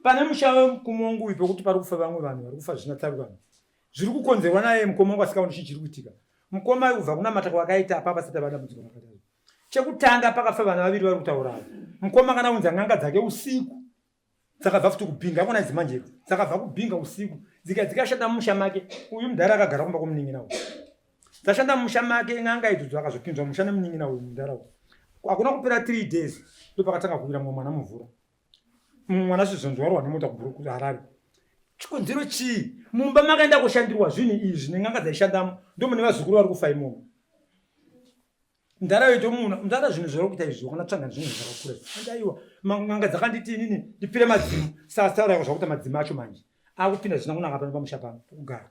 Pane musha wemukoma wangu uyu pekuti pari kufa vamwe vanhu vari kufa zvisina tsarukano. Zviri kukonzerwa naye mukoma wangu asikaoni chii chiri kuitika. Mukoma uyu kubva kunamata kwakaita apa pasati ava dambudziko rakadai. Chekutanga pakafa vana vaviri vari kutaura ava. Mukoma kana unza n'anga dzake usiku dzakabva futi kubhinga akona idzi manje idzi dzakabva kubhinga usiku dzika dzikashanda mumusha make uyu mudhara akagara kumba kwemunin'ina uyu dzashanda mumusha make n'anga idzodzo akazopinzwa musha nemunin'ina uyu mudhara uyu hakuna kupera three days ndopakatanga kuwira mumwe mwana mumvura mumwe mwana zvizonzi warohwa nemota kuharare chikonzero chii mumba makaenda kushandirwa zvinhu izvi nen'anga dzaishandamo ndomune vazukuru vari kufa imomo Mdara yoito muna mdara zvinhu zvauri kuita izvi wakana tsvanga zvinhu zvakakura izvi. Andi aiwa n'anga dzakanditi inini ndipire madzimu sasa taura zvakuita madzimu acho manje akupinda zvisina kunaka pano pamusha pano pokugara.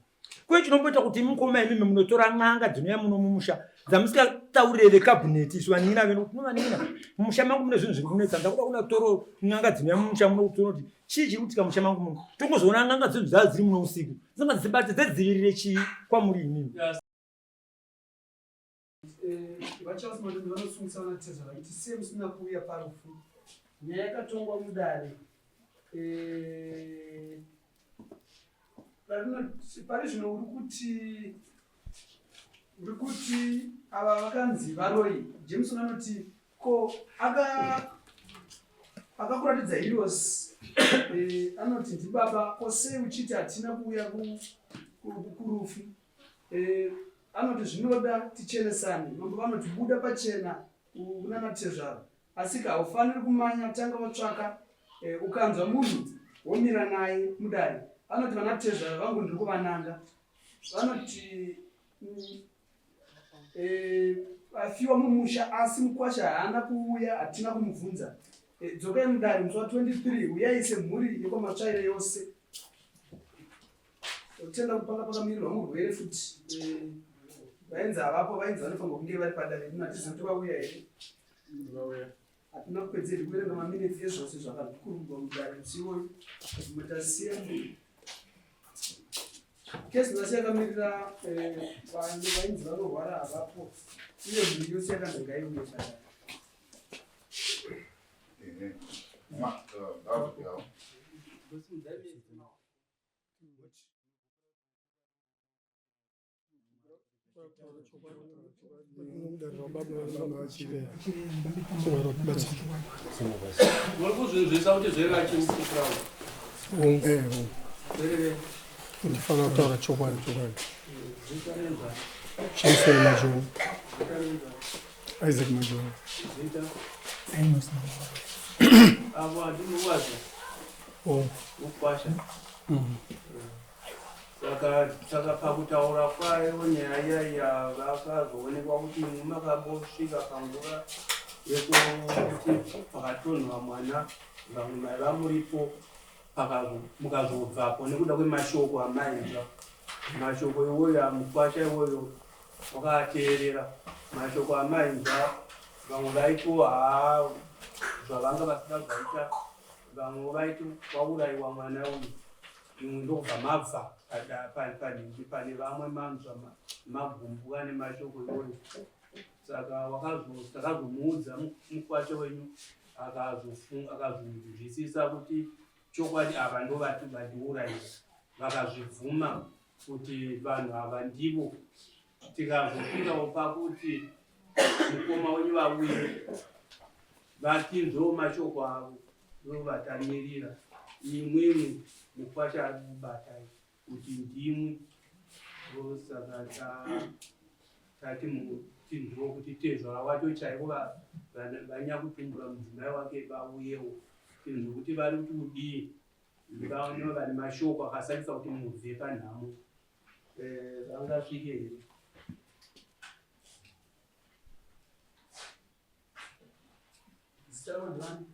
Kuye chinomboita kuti mukoma imimi munotora n'anga dzinouya muno mumusha dzamusikataurire vekabhuneti isu vanin'ina venu kuti vaning'ina mumusha mangu mune zvinhu zviri kunetsa ndakuda kuna toro n'anga dzinouya mumusha muno kuti kuti chii chiri kuitika musha mangu muno tongozoona n'anga dzinhu dzaa dziri muno usiku dzinanga dzibate dzedzivirire chii kwamuri imimi. Eh, VaCharles Madondo vanosungisa vanatezvara vachiti sei musina kuuya parufu. Nyaya yakatongwa mudare. Eh, pari zvino uri kuti uri kuti ava vakanzi varoyi. Jameson anoti ko aka akakuratidza heroes eh, anoti ndibaba ko sei uchiti hatina kuuya kurufu Eh, anoti zvinoda tichenesane. Mambo vanoti buda pachena kunana tezvara. Asika haufaniri kumanya tanga watsvaka eh, ukanzwa munhu womira naye mudare. Vanoti vana tezvara vangu ndiri kuvananga. Vanoti eh, afiwa mumusha asi mukwasha haana kuuya hatina kumubvunza. Eh, dzokai mudare musi wa 23 uyai semhuri yekwamatsvaire yose. Totenda kuti panga pakamirirwa murwere futi eh, vaenzi havapo vaenzi vanofanirwa kunge vari padare rino hatizivi kuti vauya here hatina kupedzeri kuverenga maminetsi ezvose zvakakurugwa mudare musi iwoyo zvimwe tasiya kesi nhasi yakamirira eh, vanhu vainzi vanorwara havapo uye mhuri yose yakanzi ngaiuye padare Muri kuzvinzwisa kuti zvevachimupupura Ndifanira kutaura chokwadi chokwadi. Jason Majoni. Isaac Majoni. Avo handinowaza. Oh. Ukwasha. Saka saka pakutaura kwayo nyaya iya iya vakazoonekwa kuti imwi makambosvika panguva yekuti pakatonhwa mwana vamwe maiva muripo mukazobvapo nekuda kwemashoko amainzwa mashoko iwoyo amukwasha iwoyo wakaateerera mashoko amainzwa vamwe vaitiwo haa zvavanga vasina zvaita Vamwe vaiti wauraiwa mwana uyu imwe ndokubva mabva panhingi pane vamwe manzwa magumbuka nemashoko iwoyo saka takazomuudza mukwasha wenyu akazonzwisisa kuti chokwadi ava ndovati vandiurayira vakazvibvuma kuti vanhu ava ndivo Tikazosvikawo pakuti mukoma wenyu vauye vatinzwewo mashoko avo ndovatamirira imwimwi mukwasha ari kubatai kuti ndimwi ndosaka tati tinzwewo kuti tezvara wacho chaivo vanyakutumbura mudzimai wake vauyewo tinzwe kuti vari kuti kudii vaone vane mashoko akasarisa kuti mubve panhamo Eh, vangasvike here? Zita ravo ndivani?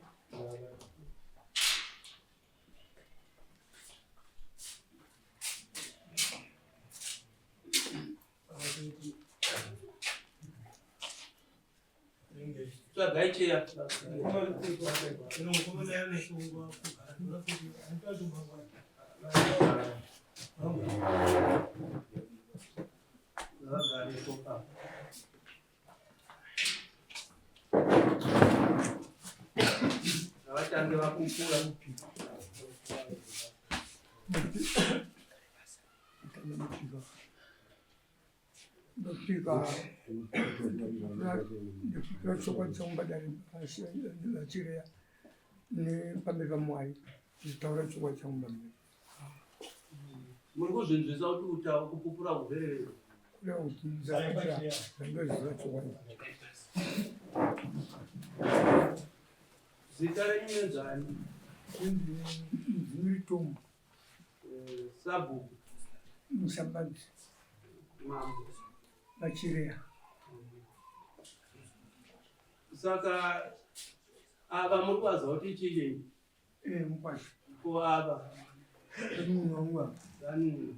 Tsvagai cheya. Vagarepo pa. Ngavatange vakukura. Ndosvika ndikupira chokwadi changu padare vachireya nepamberi paMwari ndichitaura chokwadi changu pamberi. Muri kuzvinzwisa kuti kutaura kupupura kuverevera. Kuda kuti ndoziva chokwadi. Zita renyu nenzani? Ndimiri Tomu. Eh, sabhuku. Musambadzi. Mambo. Vachireya. Saka ava muri kuvaziva kuti chii? Eh, mukwasha. Ko ava? Munhu wangu ava. Vanhu.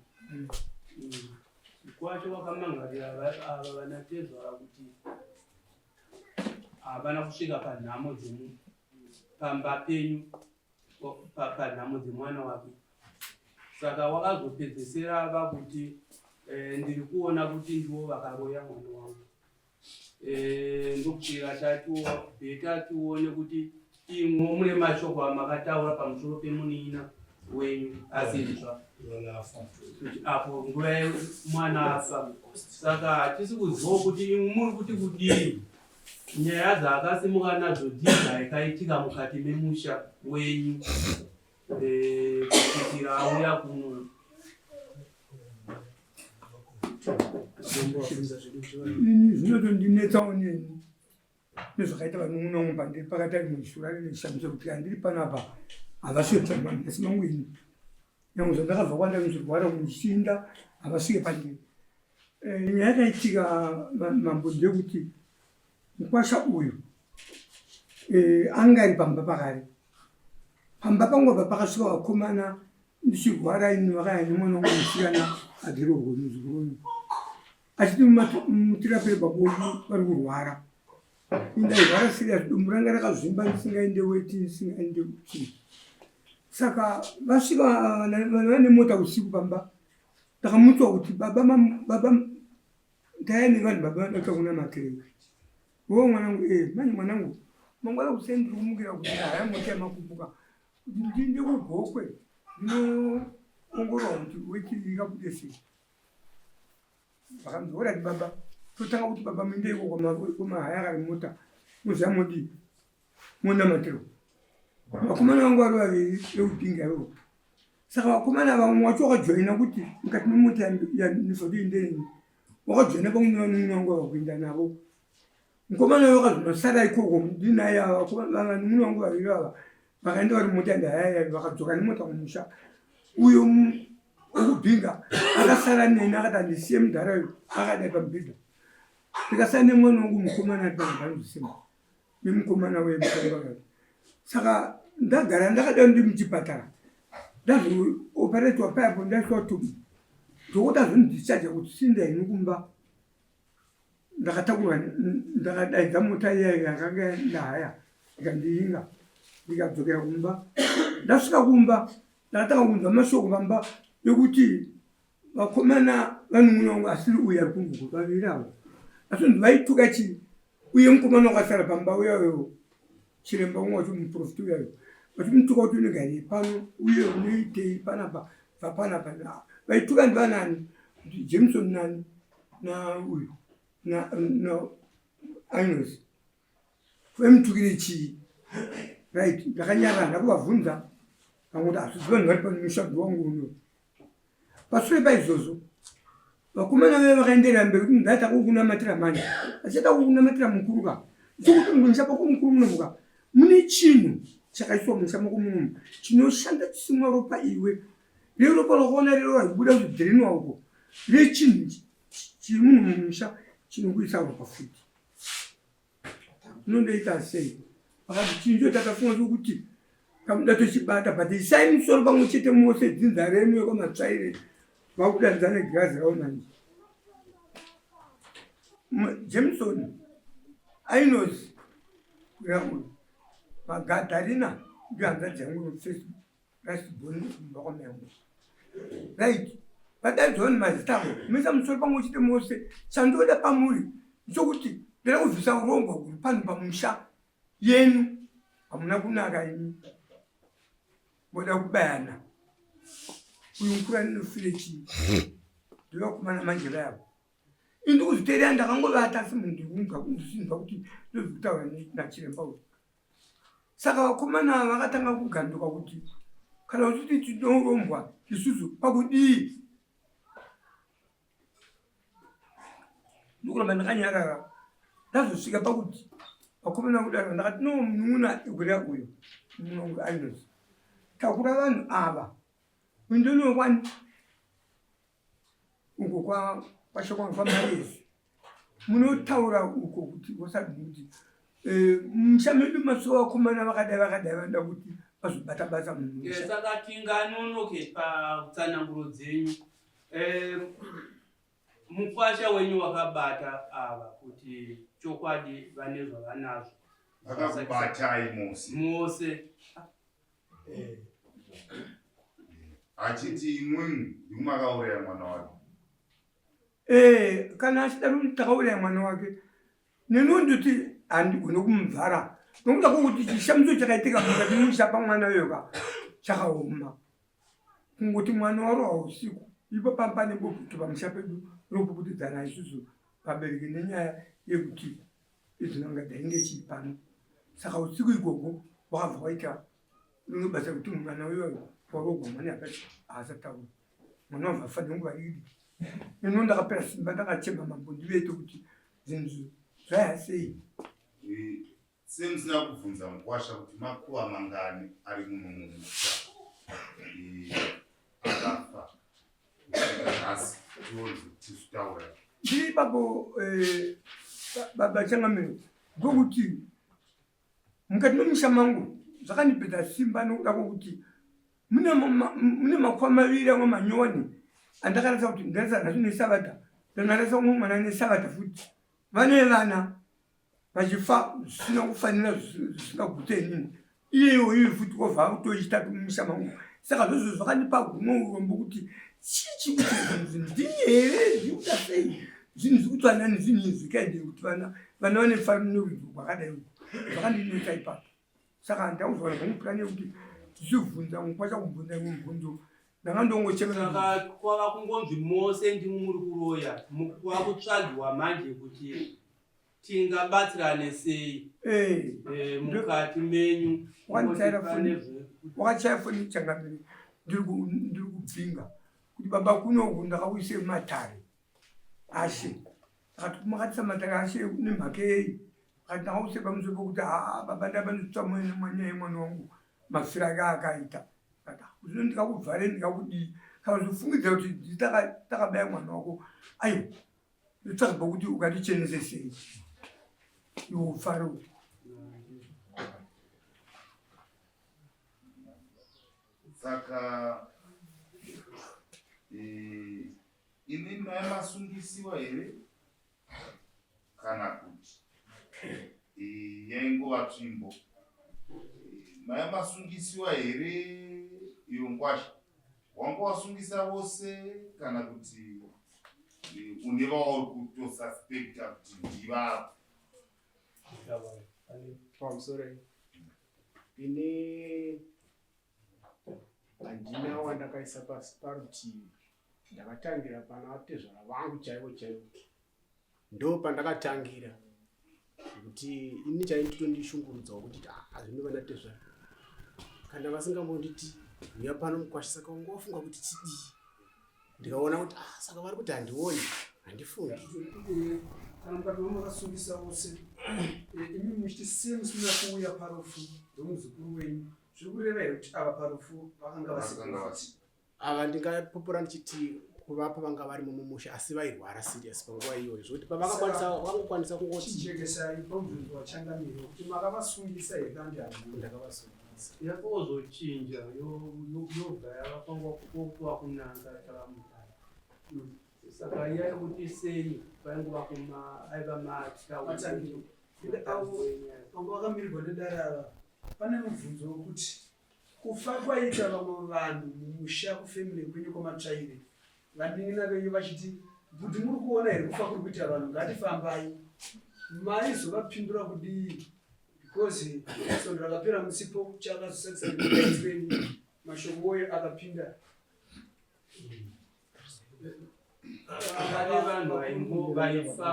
Kwacho wakamangarira ava vanatezvara kuti havana kusvika panhamo dzemu pamba penyu panhamo dzemwana wake saka wakazopedzesera vakuti eh, ndiri kuona kuti ndiwo vakaroya mwana wangu eh, ndokusvika tatiwo bheta tione kuti imwo mune mashoko amakataura pamusoro pemunin'ina wenyu asinzva apo nguva mwana afa saka hatisi kuzivawo kuti imwe muri kuti kudii Nyaya dzaakasimuka nadzo dzidza yakaitika mukati memusha wenyu eh, kusvikira auya kuno. Ini zvinotondinetsawo neni nezvakaita vanun'una vangu pandiri pakaita rimwe shura rine kuti handiri panapa havasvike panhasi mangu ini nyangwe zvandakabva kwandaichirwara kuchinda havasvike pandiri eh, nyaya yakaitika mambo ndeyekuti mukwasha uyu eh, anga ari pamba pakare pamba pangu apa pakasvika vakomana ndichirwara ini vakaya nemwana wangu musikana agirorwe muzukuru uyu achiti mutirapire baba uyu vari kurwara Ndairwara serious, dumbu ranga rakazvimba ndisingaende weti ndisingaende chii. Saka vasvika vanhu vane mota usiku pamba ndakamutswa kuti baba baba ndaya nevanhu baba vanoda kunamatirei. Wo mwanangu eh manje mwanangu mangwana kuseni ndiri kumukira kuti haya mota yamakupuka kuti ndiende kuGokwe ndinoongororwa kuti weti ikabude sei. Vakanzi orati baba totanga kuti baba muende iko kwamahaya kari mota muziva modii monamatirwa vakomana vangu vari vaviri vekupinga ivo saka vakomana vamwe wacho wakajoina kuti mukati memota yanifodii wakajoina pamwe nevanun'una vangu ava kuenda navo Mukomana uyo wakazonosara ikoko ndinaye ava vanun'una vangu vaviri ava vakaenda vari mota ndayaya vakadzoka nemota kumusha uyo wekubhinga akasara neni akati andisiye mudhara uyo akadai pamubhedha ndikasara nemwana wangu mukomana ari pamubhanzisima nemukomana wemukomana saka ndagara ndakadai ndiri muchipatara ndazooperetwa payapo ndaiswa tubu dhokota azondidischarge kuti sinda ini kumba ndakatakurwa ndakadaidza mota iya yakanga ndahaya ikandiinga ndikadzokera kumba ndasvika kumba ndakatanga kunzwa mashoko pamba ekuti vakomana vanun'una vangu asiri uyu ari kunguku vaviri avo asi nzi vaituka chii uye mukomana wakasara pamba uya uyo chiremba umwe wacho muprofita uyayo vachimutuka kuti unogarei pano uye unoitei panapa bva panapa vaituka ndivanani kuti jameson nani nauyu ainos vaimutukire chii right ndakanyarara ndakuvabvunza vangoti hazvizi vanhu vari pamushabhi wangu uno Pashure paizvozvo, vakomana vaya vakaenderera mberi kuti ndaita kukunamatira manje achiita kukunamatira mukuru ka sokuti mumusha pako mukuru munomuka mune chinhu chakaiswa mumusha mako munomu chinoshanda chisimwa ropa iwe reropa rakaona rero raibuda kudhirinwa uko rechinhu chiri munhu mumusha chinokuisa ropa futi unondoita sei vakati chinhu cho takafunga chokuti kamuda tochibata but isai musoro pamwe chete mose dzinza renu yekwamatsvaire vakudanza negirazi ravo manje jameson ainozi uyamuno magadharina ndiyo hanzvadzi yangu facebook Rasibhoni kumba kwamai right vadaidzwa vanhu mazita avo muisa musoro pamwe chete mose chandoda pamuri nchokuti ndida kubvisa urongwa huri pano pamusha yenyu hamuna kunaka imi Voda kubayana. Uyu mukuru anofire chii? Ndovakomana manje vayavo. Ini ndikuzviteerera ndakangovata asi munhu ndikunzwa kunzwa kuti ndozvikutaura nachiremba uyu. Saka vakomana ava vakatanga kuganduka kuti kana uchiti tinorombwa isusu pakudii? Ndokuramba ndakanyarara. Ndazosvika pakuti vakomana kudaro ndakati no munun'una igurira uyu munun'una wangu Ainos. Takura vanhu ava. Ndinokwani uko kwa kwashoko kwaMarezi munotaura uko kuti wasadii kuti eh, musha medu masuwa vakomana vakadai vakadai vanoda kuti vazobata basa mumusha. Saka tinganonoke patsananguro dzenyu eh, mukwasha wenyu wakabata ava kuti chokwadi vane zvavanazvo vakakubatai mose mose eh. Achiti imwimwi ndimwi makauraya mwana wake. Eh, kana achida kuti takauraya mwana wake neniwo ndoti handigone kumubvara nokuda kwokuti chishamiso chakaitika mukati musha pamwana uyo ka chakaoma kungoti mwana warohwa usiku ipo pamba pane bopoto pamusha pedu ropuputidzana isusu vabereki nenyaya yekuti idzi n'anga dzainge chii pano saka usiku ikoko wakabva waita rimwe basa rekuti mwana uyoyo warogwa mwana akati haasataura mwana wabva afa nenguva iri ino ndakapera simba ndakachema mambo ndivete kuti zvinhu zvaya sei Semusina kubvunza mukwasha kuti makuva mangani ari muno mumusha akafa kusvika nhasi tionzi tisu taura ndiri ipapo eh, baba changamire ndokuti mukati memusha mangu zvakandipedza simba nokuda kwokuti mune makuva maviri amwe manyowani andakarasa kuti ndarasa nhasi nesavata ndanarasa umwe mwana nesavata futi vane vana vachifa zvisina kufanira zvisingagute inini iyeyo iyoyo futi wobva akutoita kumusha mangu saka zvozvo zvakandipa gumwe urombo kuti chii chikuita zvinhu ndini here zvikuita sei zvinhu zvikuitwa nani zvinhu izvi kaide kuti vana vana vane faro nerudzo rwakadai uku zvakandinetsa ipapo saka ndauzowana zvangu purani yekuti tichibvunza mukwacha kubvunza imwe mubvunzo ndanga ndongochemera kwava kungonzi mose ndimwe muri kuroya kwava kutsvagiwa manje kuti tingabatsirane sei eh, eh, mukati menyu wakachaya foni changamire ndiri kubvinga kuti baba kuno uku ndakauyise matare ashe akati makatisa matare ashe nemhaka yei akati ndakauyise pamusoro pokuti haa baba ndaba nditsva mwana yemwana wangu mafiro ake akaita zvino ndikakuvhare ndikakudii kana zvifungidzira kuti takabaya mwana wako aiwa Ndotsvaga pokuti ukatichenese sei iwe ufare uku. Saka eh, imi mai masungisiwa here kana kuti eh, yaingova tsvimbo? Eh, mai masungisiwa here iyo ngwasha? Wanga wasungisa vose kana kuti une vauri kutosuspecta kuti ndivavo? Pamusoro ini handina wandakaisa pasi parutivi, ndakatangira pana atezvara vangu chaivo chaivo, ndo pandakatangira nekuti ini chainditondishungurudzawo kuti ah, zvino vana tezvara kana vasingambonditi uya pano mukwasha saka wanga wafunga kuti chidii ndikaona kuti ah, saka vari kuti handioni handifungi kana mukati mamakasungisa vose eh, imi muchiti sei musina kuuya parufu rwemuzukuru wenyu zviri kureva here kuti ava parufu vakanga vasipo Ava ndingapupura ndichiti kuvapa vanga varimo mumusha asi vairwara serious panguva iyoyo zvekuti pavakakwanisa vangokwanisa kungoti Chijekesai pamubvunzo wachangamire kuti makavasungisa here kana kuti hamuna. Ndakavasungisa. Yakazochinja yobva yava panguva kuva kunanga tava mudare. Saka iya yekuti sei paingova kuma aiva matya Matangiro. Avo vanga vakamirirwa nedare ava pane mubvunzo wekuti Kufa kwaiita vamwe vanhu mumusha kufamily kwenyu kwaMatsvaire vanin'ina venyu vachiti bhudhi muri kuona here kufa kuri kuita vanhu ngatifambai maizovapindura kudii because svondo rakapera musipo chakazosarisa wenyu. Mashoko oyo akapinda Pane vanhu vaingo vaifa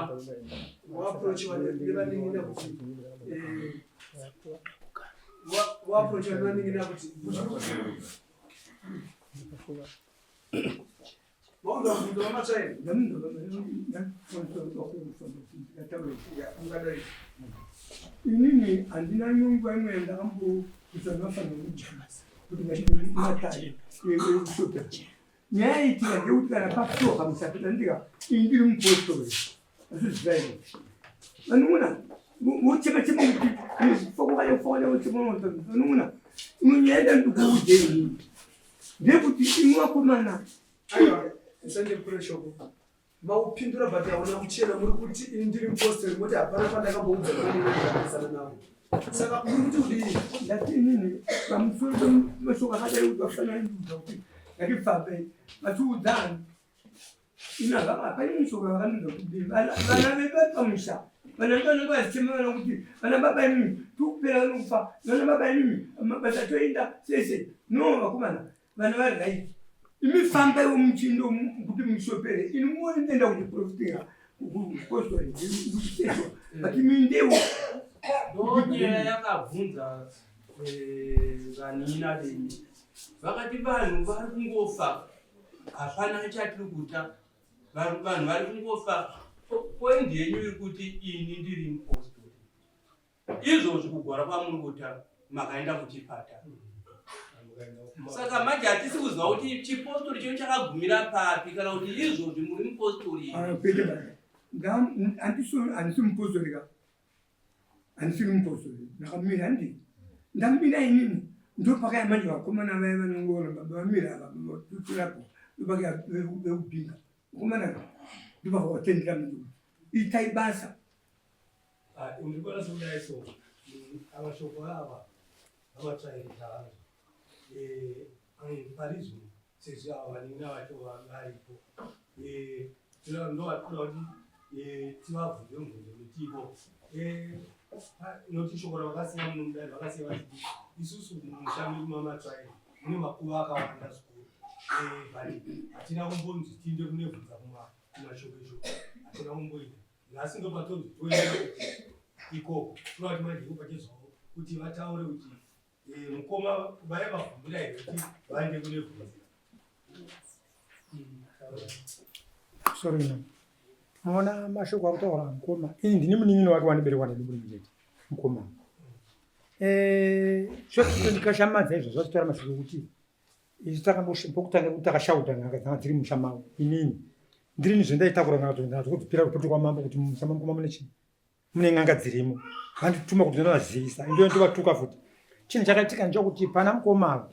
waaprochiwa nevanin'ina kuti waaprochiwa nevanin'ina kuti waunza kubvunza vamatsvairi ungadai inini handina nyumba imwe yandakamboita mafanira kuti ngatimatare ekushopera nyaya itika ndeyekuti kana pasoka musapita ndika ini ndiri mupostori azvizivai vanun'una vochema chema kuti fokokale fokokale vochema vanun'una imwe nyaya yandandikuudze inini ndeyekuti imwe vakomana aiwa usandikure shoko maupindura but hauna kuchena muri kuti ini ndiri mupostori moti hapana pandakamboudza vanonaaisana navo saka muri kuti kudii ndati inini pamusoro pemashoko akadai kuti vafanira ndiudza kuti ngatifambe vachiudzani ini hapane mishoko yakandiudza kuti kudii vana vedu vari pamusha vana vedu vanenge vachichema vana kuti vana baba imimi tikupera vanokufa vana baba imimi mabasa toenda sese no vakomana vana vari right imi fambaiwo muchindo kuti mushopere ini munoenda kuchiprofitira kupostori ndikuchiteswa but imi ndewo ndonyaya yakabvunza vanina venyu vakati vanhu vari kungofa hapana chatiri kuta vanhu vari kungofa poindi yenyu iri kuti ini ndiri mupostori Izvozvi kugwara kwamuri kuita makaenda kuchipatara. Saka manje hatisi kuziva kuti chipostori chenyu chakagumira papi kana kuti izvozvi muri mupostori. Ah, kwete baba. Handisi mupostori ka. Handisiri mupostori. Ndakamira handi. Ndamira inini. Ndopakaya manje vakomana vaya vanongoona baba vamira ava tuturapo. Ndopakaya vekubhinga. Vakomana ndopakawatendera manje kuti itai basa. Ah, ndiri kuona sekudai so amashoko ava vamatsvairi taanzwa eh, pari zvino sezvo ava vanin'ina vacho varipo eh, ndovatoda kuti eh, tivabvunze mubvunzo mitivo noti shoko ravakasiya muno mudai vakasiya vachiti isusu mumusha medu mamatsvairi mune makuva akawanda zvikuru but hatina kumbonzi tiinde kunebvunza kumashoko hatina kumboita Nhasi ndopatonzi toenda ikoko toda kuti manje ivo pachezvavo kuti vataure kuti eh, mukoma vaya vabvumira here kuti vaende kune bvunzira. Sorry no. Maona mashoko akutaura mukoma. Ini ndini munin'ina wake wandiberekwa nedumbu rimwe chete. Mukoma. Eh, zvotondikashamadza izvo zvatitora mashoko ekuti isu takambopokutanga kuti takashauta n'anga dzanga dziri musha mavo inini ndirini zvendaitakura n'anga dzokudzipira kupoto kwamambo kuti musha mamukoma mune chii mune n'anga dzirimo vandituma kuti ndovazivisa ndo ndovatuka futi chinhu chakaitika ndechokuti pana mukoma avo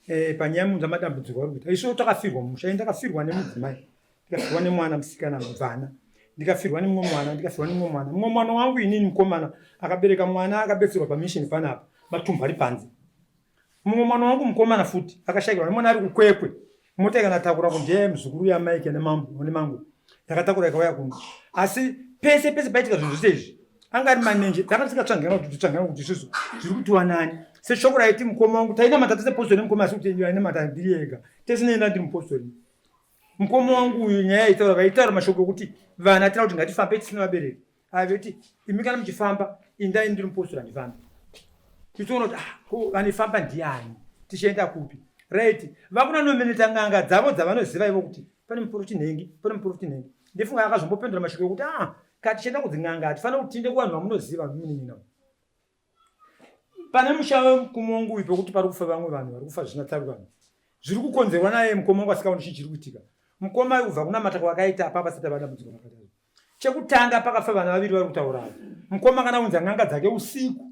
eh, panyaya yemunza madambudziko ari kuita isu takafirwa musha ini ndakafirwa nemudzimai ndikafirwa nemwana musikana mubvana ndikafirwa nemumwe mwana ndikafirwa nemumwe mwana mumwe mwana wangu inini mukomana akabereka mwana akabetserwa pamishini panapa matumbu ari panze Mumwe mwana wangu mukomana futi akashaikirwa nemwana ari kukwekwe mota ikanatakura kundiye muzukuru yamaike nemambo nemangu yakatakura ikauya kuno asi pese pese paitika zvinhu zvese izvi anga ari manenje tanga tisingatsvangana kuti titsvangana kuti isusu zviri kutiwa nani seshoko raiti mukoma wangu tainamata tese postori nemukoma asi kuti ainamata ndiri ega tese nenda ndiri mupostori mukoma wangu uyu nyaya yaitaura vaitaura mashoko ekuti vana tira kuti ngatifambe tisina vabereki aveti imi kana muchifamba indai ndiri mupostori handifambi tichiona kuti ah, ko vanifamba ndiani tichienda kupi right vakunanomeneta n'anga dzavo dzavanoziva ivo kuti pane muprofiti nhengi pane muprofiti nhengi ndifunga akazombopendura mashoko ekuti ah ka tichienda kudzin'anga hatifanira kuti tiende kuvanhu vamunoziva munin'ina pane musha wemukoma wangu uyu pekuti pari kufa vamwe vanhu vari kufa zvisina tsarukano zviri kukonzerwa naye mukoma wangu asikaoni chii chiri kuitika mukoma kubva kunamata kwakaita apa pasati ava dambudziko rakadai chekutanga pakafa vana vaviri vari kutaura ava mukoma kana unza n'anga dzake usiku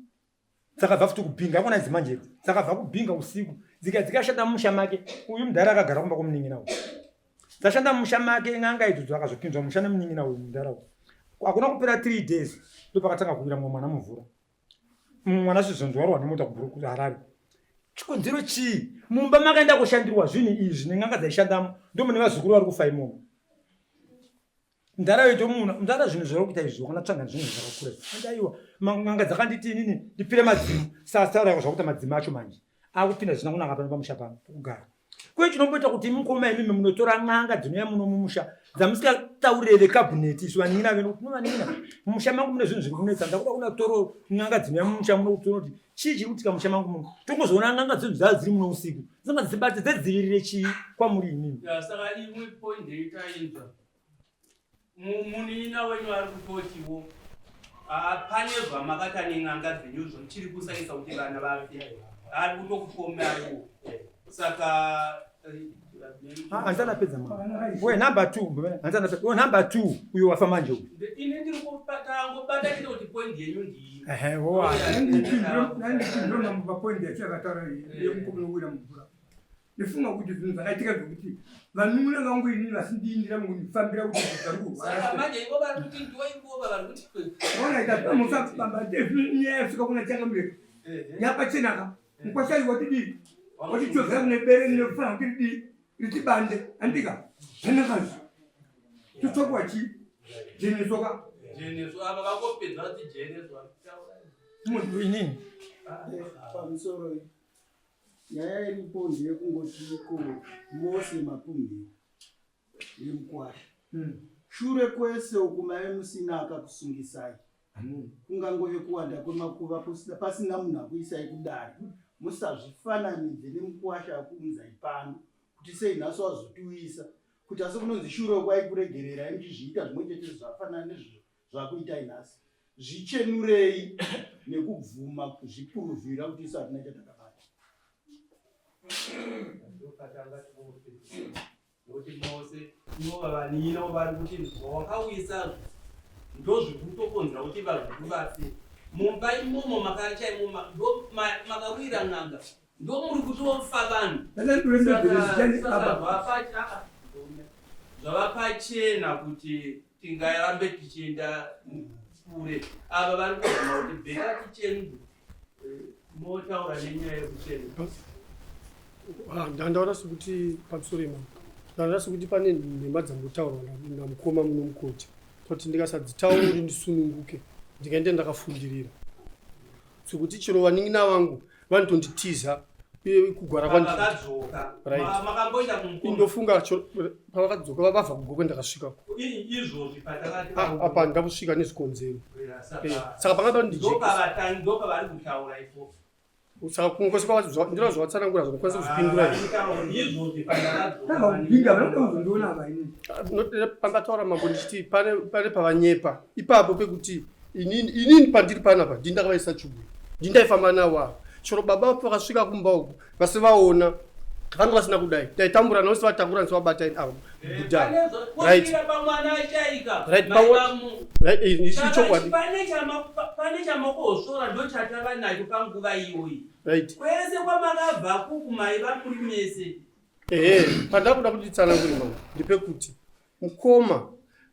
dzakabva futi kubhinga akona idzi manje idzi dzakabva kubhinga usiku dzika dzikashanda mumusha make uyu mudhara akagara kumba kwomunin'ina uyu dzashanda mumusha make n'anga idzodzo akazopinzwa musha nemunin'ina uyu mudhara uyu hakuna kupera three days ndopakatanga kuwira mumwe mwana mumvura mumwe mwana zvizonzi warohwa nemota kuharare chikonzero chii mumba makaenda kushandirwa zvinhu izvi nen'anga dzaishandamo ndomune vazukuru vari kufa imomo Mdara yoito muna mdara zvinhu zvauri kuita izvi wakana tsvanga zvinhu zvakakura izvi. Andaiwa n'anga dzakanditi inini ndipire madzimu saka taura zvakuita madzimu acho manje. Akupinda zvisina kunaka pano pamusha pano pokugara. Kuye chinomboita kuti mukoma imimi munotora n'anga dzinouya muno mumusha dzamusikataurire vekabhuneti isu vanin'ina venu kuti muvanin'ina mumusha mangu mune zvinhu zviri kunetsa ndakuda kuna toro n'anga dzinouya mumusha muno kuti tonoti chii chiri kuitika musha mangu muno tongozoona n'anga dzinhu dzaa dziri muno usiku dzinonga dzibate dzedzivirire chii kwamuri imimi. Saka imwe point yetainzwa Munin'ina wenyu ari kutotiwo pane zvamakata nen'anga dzenyu zvichiri kusaisa kuti vana vafe ari kutokupomaiwo saka handisati apedza ma we number two handisati we number two uyo wafa manje uyu ini ndiri kutangobata chete kuti point yenyu ndiyi ehe wowa ndinamba point yacho yakataura yekukomera mumvura Ndifunga kuti zvinhu zvakaitika zvekuti vanun'una vangu inini vasindiindira mukundifambira kuti vari kurwara. Manje ivo vari kuti ndiwo ivo vari kuti Ona ita musa bamba nyaya yasvika kuna changamire. Yapachenaka. Mukwasha watidii? Watichovhera kune bere rinofanira kuti ridii? Ritibande. Andika. Zvanaka izvi. Totsvakwa chii? Jeneso ka. Jeneso ava vangopedza vati jeneso. Munhu inini. Pamusoro Nyaya iripo ndeyekungoti ko mose mapumhiwa nemukwasha hmm. Shure kwese uku maive musina akakusungisai hmm. Kungangove kuwanda kwemakuva pasina munhu akuisai kudare musazvifananidze nemukwasha akuunzai pano kuti sei nhasi wazotiuyisa kuti asi kunonzi shure uku aikuregererai muchizviita zvimwe chete zvafanana nezvizvo zvakuitai nhasi zvichenurei nekubvuma kuzvipuruvhira kuti isu hatina chatakabata nokuti mose ivo vavanino vari kuti wakauyisa ndozvikutokonzera kuti vazukuru vafe mumba imomo makachaimo makawira n'anga ndomuri kutofa vanhu zvava pachena kuti tingarambe tichienda kure ava vari kuzama kuti bhera tichenurwe eh, motaura nenyaya yekuchenura ah, ndandaona sekuti pamusoro imamo ndandaona sekuti pane nhema dzambotaurwa namukoma muno mukoti toti ndikasadzitauri ndisununguke ndikaende ndakafundirira sekuti chero vanin'ina vangu vanotonditiza uye kugwara kwandikadzoka indofunga pavakadzoka vavabva kugokwe ndakasvika izvozvi ah, apa ndakusvika nezvikonzero eh, saka panga pandijepavari kutaura ipo saka kungosvika ndira zvavatsanangura zvakukwanisa kuzvipindura pangataura mambo ndichiti pane pavanyepa ipapo pekuti inini inini pandiri panapa ndini ndakavaisa chugwi ndini ndaifamba navo ava chero baba vakasvika kumba uku vasi vaona vanga vasina kudai taitambura navo sivatakura nisivabata ava eh, ichokwadi pane chamakosvora ndochatava nacho panguva iyoyi kwese kwamakabva kuku maiva muri mese ehe pandakuda kuti tsanangure mama ndepekuti Mukoma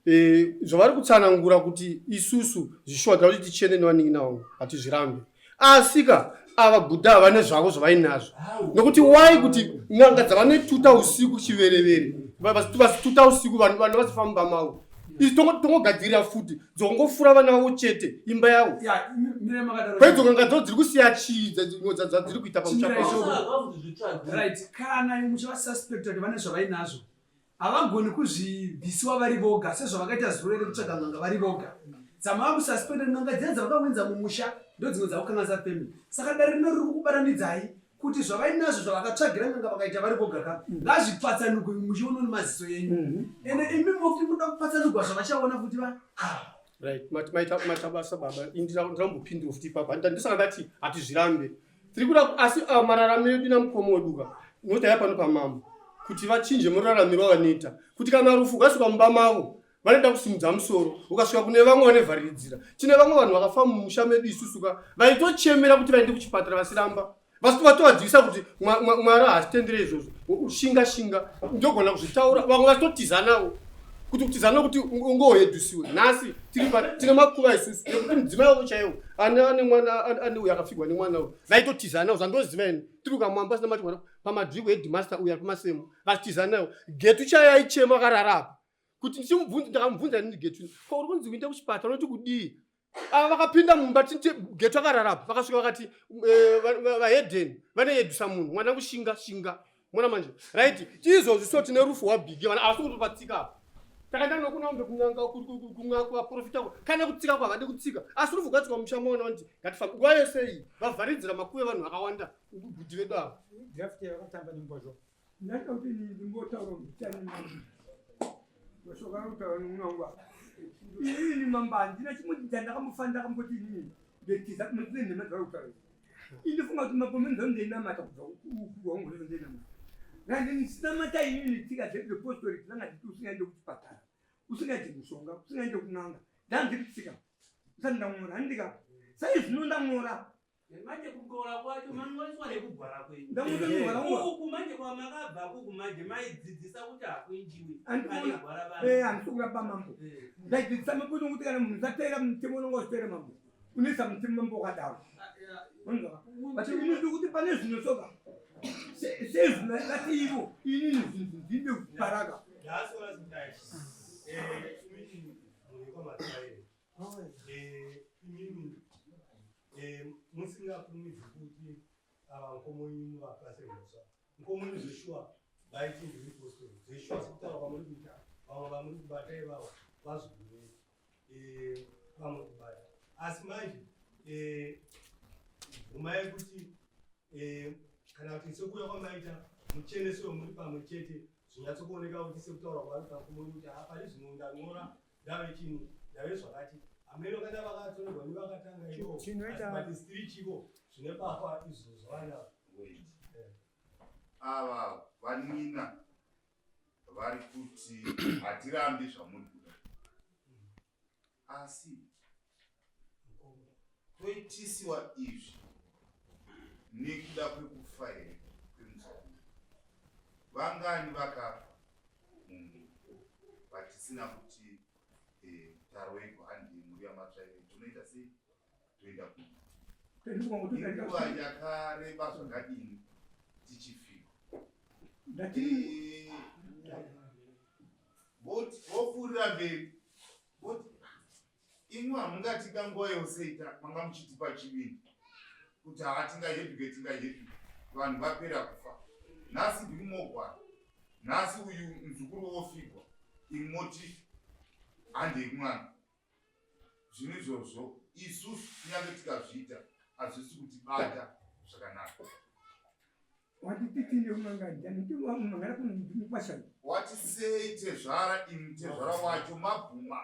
eh, zvavari kutsanangura kuti isusu zvishuwa tava kuti tichene nevanin'ina vangu hatizvirambe asika ava bhudha havane zvavo zvavainazvo nokuti wai kuti n'anga dzavanotuta usiku chiverevere vasituta usiku vanhu vanhu vasifamba mavo isu tongogadzirira futi dzongofura vana vavo chete imba yavo kwaidzo n'anga dzavo dziri kusiya chii dzadziri kuita pamusha pavo kana muchivasuspecta kuti vane zvavainazvo Havagoni kuzvibvisiwa vari voga sezvavakaita zuro rekutsvaga n'anga vari voga. Dzamava kususpenda n'anga dziya dzavakawinza mumusha ndodzimwe dzakukanganisa family. Saka dare rino riri kukubatanidzai kuti zvavainazvo zvavakatsvagira n'anga vakaita vari voga ka ngazvipatsanugwe muchiona nemaziso enyu. Ende imi mofuti munoda kupatsanugwa zvavachaona futi va Right, maita maita basa baba. Indira ndambopindura futi ipapa. Ndisaka ndati hatizvirambe. Tiri kuda asi ah, mararamiro edu namukoma wedu ka nokuti aya pano pamambo kuti vachinje muraramiro avanoita kuti kana rufu ukasvika mumba mavo vanoda kusimudza musoro ukasvika kune vamwe vanevhariridzira tine vamwe vanhu vakafa mumusha medu isusu ka vaitochemera kuti vaende kuchipatara vasiramba vatovadzivisa kuti mwari haazvitendere izvozvo shinga shinga ndogona kuzvitaura vamwe vachitotiza navo kuti kutiza nokuti ungohedusiwe nhasi tiri tine makuva isusu nekuti mudzimai wavo chaiwo ane ane mwana ane uyo akafigwa nemwana uyo vaitotiza nawo zvandoziva ini tiri kukamwamba sina mati pamadhiko headmaster uyo ari pamasemo vachitiza nawo getu chaiyo aichema akarara apa kuti ndichimubvunza ndakamubvunza inini getu ko uri kunzi uinde kuchipatara unoti kudii Ava vakapinda mumba geto akararapa vakasvika vakati eh, vahedheni vanoyedusa munhu mwana kushinga shinga mona manje right tiizvozvi so tine rufu hwabhigi vana havasi kutopatsika apa takaenda nokunaombe kun'anga kuvaprofita kana kutsika kwavadi kutsika asi rufu rwatsika musha maona vanti ngatifambe nguva yese iyi vavharidzira makuve vanhu vakawanda bhudhi vedu ava draft yakatamba nembwazvo Ndaida kuti ndimbotaura kuti mashoko anotaura nemunangwa ini mambo handina chimwe chandakamufa ndakamboti inini ndetiza mune nhema dzavari kutaura ini ndifunga kuti mambo menza ndeinamata kubva ukuru hwangu hwese ndeinamata nandinisinamata inini tsika dzedu dzepostori dzanga dziti usingaende kuchipatara usingaite mushonga usingaende kun'anga ndanziri tsika usati ndamwora handika saizvino ndamwora Manje kugora kwacho mangoiswa nekugwara kwenyu. Ndamutonyorwa Uku manje kwamakabva kuku manje maidzidzisa kuti hakuinjiwi. Andikuona. Eh, handisi kuramba mambo. Ndaidzidzisa mambo nokuti kana munhu usateera mutemo unonga uchiteera mambo. Unoisa mutemo mambo wakadaro. Unzwa? But ini ndiri kuti pane zvinosoka. Sezvino vati ivo inini zvinhu ndinde kuparaka. Nhasi wazidai. Eh, imini muri kwamatsaire. Eh, imimi eh, musingakurumidzi kuti ava nkomonyi muvapa semhosva nkomonyi zveshuwa vaiti ndiri postori zveshuwa sekutaura kwamuri kuita vamwe vamuri kubata ivavo vazvigumei eh, vamuri kubata asi manje bvumai kuti kana kuti sekuuya kwamaita muchenesewe muri pamwe chete zvinyatsokuoneka kuti sekutaura kwavari kankomonyi kuti hapari zvino ndanyora ndave chini ndave zvakati hameno kana vakatorerwa nevakatanga ivo but still chiko zvine bafa izvo zvavana ava vanina vari kuti hatirambi zvamuri kuda asi toitisiwa izvi nekuda kwekufa here kwemuzukuru vangani vakafa mumhuri vatisina kuti eh, taroigwa handi mhuri yamatsvaire tonoita sei toenda kuinguva yakareba zvakadini tichifika eh, vopfuurira mberi voti Imwi hamungatika nguva yose ita manga muchitipa chivindi kuti haa tingaheduke tingaheduke vanhu vapera kufa nhasi ndiri mogwara nhasi uyu mzukuru wofigwa imwi moti handei kumwana zvinhu izvozvo isusu kunyange tikazviita hazvisi kutibata zvakanaka Wati titinde kun'anga ndani mangana kunomukwasha. Wati sei tezvara imi tezvara wacho mabvuma.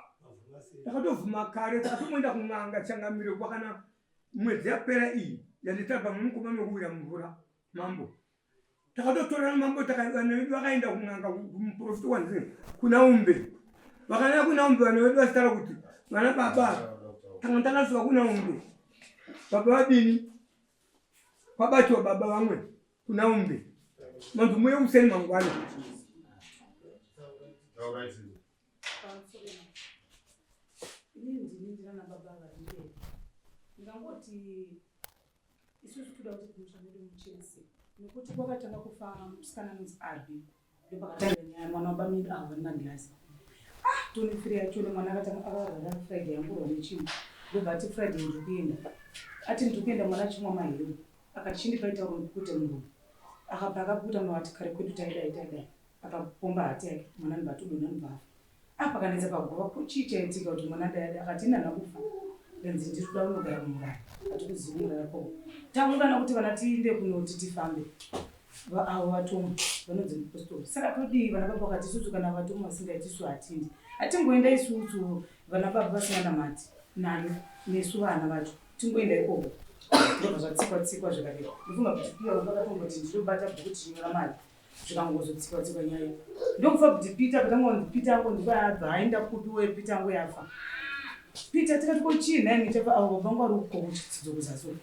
Takatovhuma kare takatomboenda kun'anga changamire kwakana mwedzi yapera iyi yanditamba mumukoma nokuwira mumvura mambo. Takatotorana mambo vana vedu vakaenda kun'anga kumuprofita wanzi kuna umbe. Vakaenda kuna umbe vana vedu vachitaura kuti vana baba tanga takasuka kuna umbe. Baba vadini? Kwabatiwa baba vamwe kuna umbe manzi muye kuseni mangwana. Inini ndini ndinana baba vari ndingangoti isusu toda kuti kumusha medu muchenese nekuti kwakatanga kufa musikana anonzi Abi ndopakatanga nyaya mwana wabamini avo vane magirazi ah tone free yacho mwana akatanga akarwara Friday yangurwa nechinhu ndobva ati Friday ndiri kuenda ati ndiri kuenda mwana achimwa mahewu akati chindipai tauro ndipukute muromo akabva akapukuta muromo ati kare kwedu taidai taidai akapomba hati yake mwana ndobva atodonha ndobva afa Ah, pakanetsa paguva ko chii chaitika kuti mwana dai adai akati ini handina kufa ndanzi ndiri kuda kunogara mumurara hatikuzivi kumurara koko taungana kuti vana tiinde kunoti tifambe avo vatomwa vanonzi mupostori saka todii vana baba vakati isusu kana vatomwa vasingaiti isu hatindi hatingoenda isusu vana baba vasina namati nani nesu vana vacho tingoenda ikoko ndobva zvatsikwa tsikwa zvikadii ndofunga kuti piya vakatomboti ndinobata bhuku tichinyora mari zvikangozotsikwa tsikwa nyaya ndokufa kuti peter patanga kunzi peter angu ndiko abva aenda kupi we peter angu yafa peter tikati ko chii nhai michafa avo baba vangu vari kuko kuchitsidzo kuzasi uko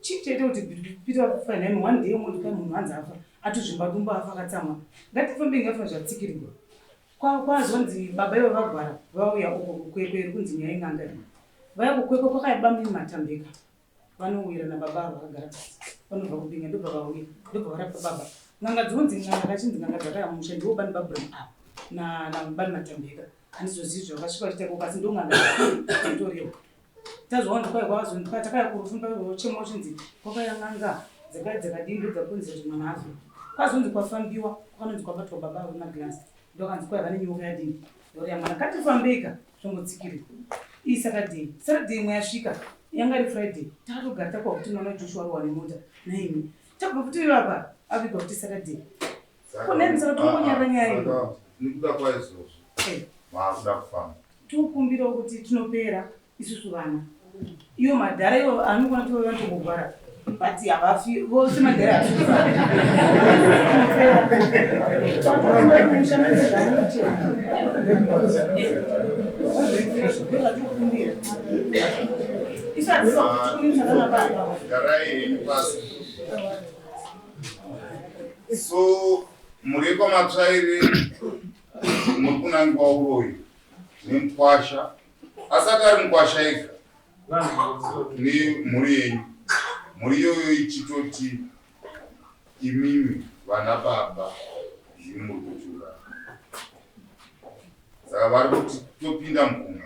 chii chaita kuti peter afa nhai one day umwe ndikai munhu hanzi afa atozvimba dumbu afa akatsamwa ngatifambe ngafa zvatsikirwa kwazonzi baba ivo vagwara vauya uko kukwekwe iri kunzi nyaya in'anga iyi vaya kukwekwe kwakaiba mimi matambika Vanowira nababa ava vakagara pasi vanobva kubinga ndobva vauya ndobva varapa baba n'anga dzinonzi n'anga kachinzi n'anga dzakaya musha ndiwo bani babram ava nabani matambeka handizozivi zvavakasvika vachiita ikoko asi ndo n'anga dzotorehwa. Tazoona kwai kwazonzi kwai takaya kurufu chema uchinzi kwakaya n'anga dzakaya dzakadii ndodzakonzera kuti mwana afe. Kwazonzi kwafambiwa kwakanonzi kwabatwa baba vemagirasi ndokanzi kwai vane nyoka yadini yauraya mwana katifambeika zvongotsikirira. Iyi Saturday, Saturday imwe yasvika yanga iri Friday takatogara takuwa kuti mwana waJoshua arohwa nemota nhaimi tabva futi ivapa avigwa futi Saturday. Kune saka tongonyarara nyaya iyi. Nekuda kwaizvozvo Eh. maakuda kufamba. Tokumbirawo kuti tinopera isusu vana. Iyo madhara ivo anokona kuti vanotongogwara but havafi vose madhara Garai henyu pasi. So muri kwamatsvaire muri kunangiwa uroyi nemukwasha asati ari mukwasha ega nemhuri yenyu mhuri iyoyo ichitoti imimi vana baba ndimi muri kutiuraya saka vari kuti topinda mugumba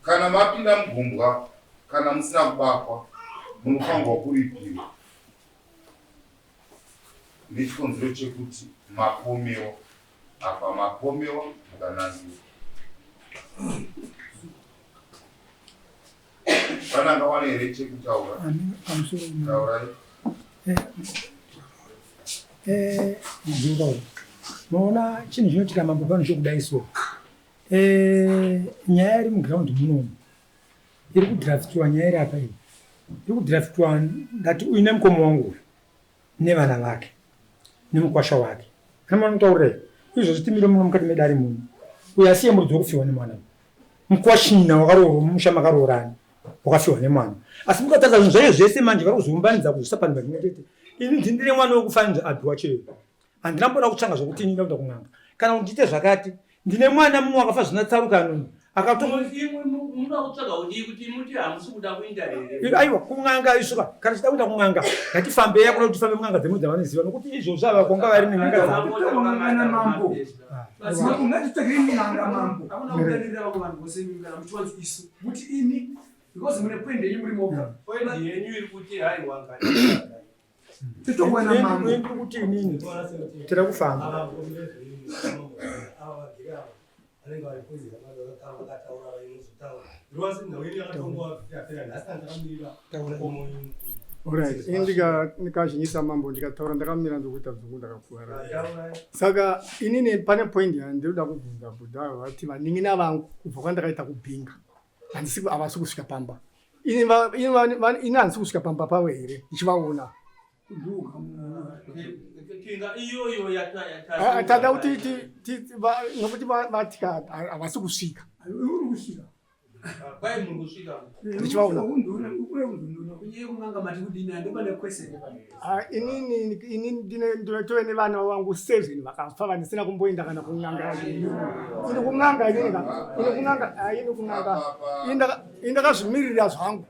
kana mapinda mugumbwa kana musina kubakwa munofanirwa kuripiwa nechikonzero chekuti mapomewa apa mapomewa mukanangiwa vananga wane here chekutaura taurai Mudzinga maona chinhu chinoitika mambo pano chokudai so nyaya iri muground munomu iri kudraftiwa nyaya iri apa iyi iri kudraftiwa ndati uine mukoma wangu uyu nevana vake nemukwasha wake kana manotaurira izvozvi timire muno mukati medare muno uyo asiye muridzi wekufiwa nemwana mukwashina wakaroorwa mumusha makaroorana wakafiwa nemwana asi mukatarisa zvinhu zvayo zvese manje vari kuzoumbanidza kuzvisa panhu pamwe chete ini ndindine mwana wekufanidza abhiwa cheyo handina mboda kutsvanga zvokuti ini ndakuda kun'anga kana kuti ndiite zvakati ndine mwana mumwe wakafa zvina tsarukano akatomunoda kutsvaga kudii kuti muti hamusi kuda kuinda here aiwa kun'anga isuka kana tichida kuenda kun'anga ngatifambei yakona kuti tifambe mun'anga dzemu dzavanoziva nokuti izvozvo ava kwanga vari nen'anga dzavo ungatitsvagire n'anga mambo akuna kudanirira vamwe vanhu vose imi kana muchiwanzi isu muti ini because mune point yenyu muri moga point yenyu iri kuti haiwa titokuwana mambo ndiri kuti inini tiri kufamba Alright, ini ndikazhinyisa mambo ndikataura ndakamira ndokuita dzungu ndakakuvara. Saka inini pane point yandinoda kubvunza bhuda vati vanin'ina vangu kubva kwandakaita kubhinga handisi havasi kusvika pamba. Ini handisi kusvika pamba pavo here ndichivaona. Tada kuti nokuti vati havasi kusvika. Ndichivaona. Inini ini ndinotove nevana vangu seven vakafa vandisina kumboenda kana kun'anga. Ini kun'anga inini ka ini kun'anga ini kun'anga ini ndakazvimirira zvangu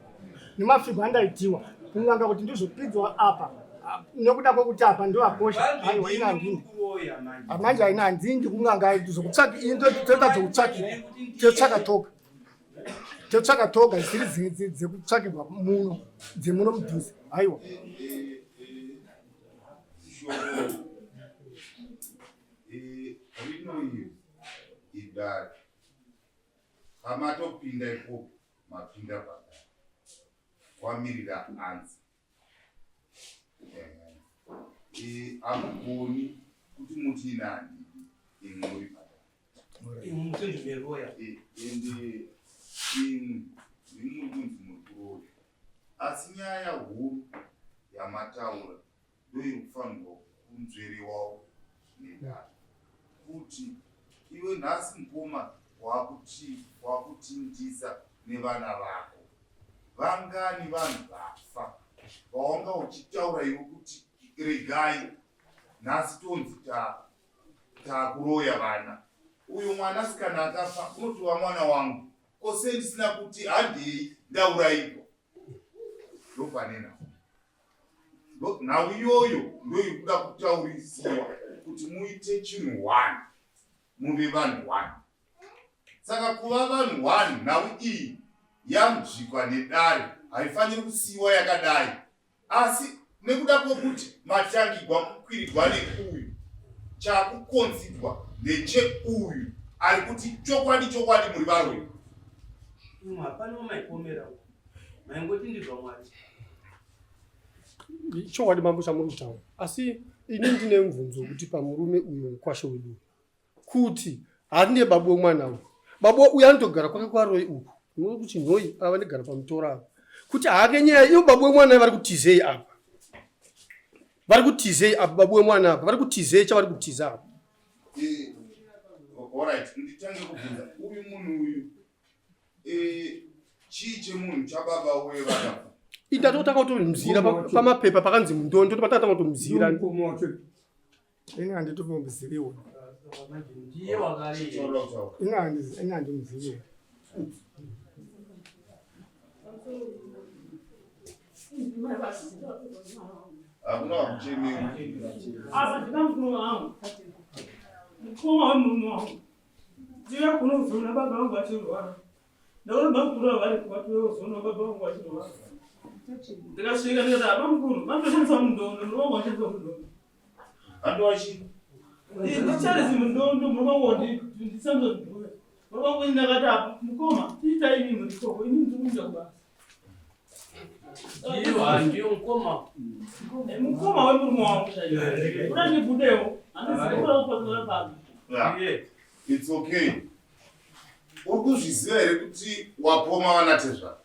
nemafigo andaitiwa kun'anga kuti ndizopidzwa apa nekuda kwekuti apa ndovakosha aiwa ini handindi manje aina handindi kun'anga zokutsvaka ini toita dzokutsvakira totsvaka toga totsvaka toga zvisiri dzekutsvakirwa muno dzemuno mudhuze aiwa rino iri idare pamatopinda ikoko mapinda padare kwamirira anzi hamugoni kuti muti ini handidi imwe muri padare ende imwe ndimi muri kunzi muri kuroya asi nyaya huru yamataura ndoiri kufanirwa kunzverewawo nedare kuti iwe nhasi mukoma wakuti wakutindisa nevana vako vangani vanhu vafa vawanga uchitaura iwe kuti regai nhasi tonzi takuroya vana uyu mwanasikana akafa unotova mwana wangu ko sei ndisina kuti handei ndaurayikwa ndopane nhau nhau iyoyo ndoiri kuda kutaurisiwa kuti muite chinhu one muve vanhu one. Saka kuva vanhu one nhau iyi yanzvikwa nedare haifaniri kusiiwa yakadai asi nekuda kwekuti matangigwa kukwirigwa neuyu chakukonzigwa ndecheuyu ari kuti chokwadi chokwadi muri varoyi. Imwe hapana wamaipomera uko. Maingoti ndizvo Mwari. Chokwadi mambo chamuri kutaura asi ini ndine mubvunzo wekuti pamurume uyu mukwashe wedu kuti handine babu wemwana uyu babu uyu anotogara kwake kwaroi uku kuchinhoi ava ndigara pamutora apa kuti hake nyaya iyo babu wemwana vari kutizei apa vari kutizei apa babu wemwana apa vari kutizei chavari kutiza apa eh, orit nditange kubvunza uyu munhu uyu eh, chii chemunhu chababa uye vakafa indatotanga kutomuzira pamapepa pakanzi mundondo patatanga kutomuzira Ini handitomuziviwo. Ini handimuziviwo. Hakuna wakuchemewa. Apa ndina mukuru wangu. Mukoma wemurume wangu. Ndiye kunozoona baba vangu vachirwara. Ndaona bamukuru ava vari kuvatouya kuzoona baba vangu vachirwara. Ndikasvika ndikati ah, bamukuru vanotoshandisa mundondo, murume wangu vashandisa mundondo. Vandovachi? Ndicharisi mundondo, murume wangu ndisamson Dube. Murume wangu ini ndakati apa mukoma itai ini murikoko ini ndiri kuenda kubasa. Ndiyo, ndiyo mukoma. Eh, mukoma wemurume wangu chaiye. Kuda ndibudewo, handisi kuda kupatsira pano. Yeah. It's okay. Uri kuzviziva here kuti wapoma vana tezvara?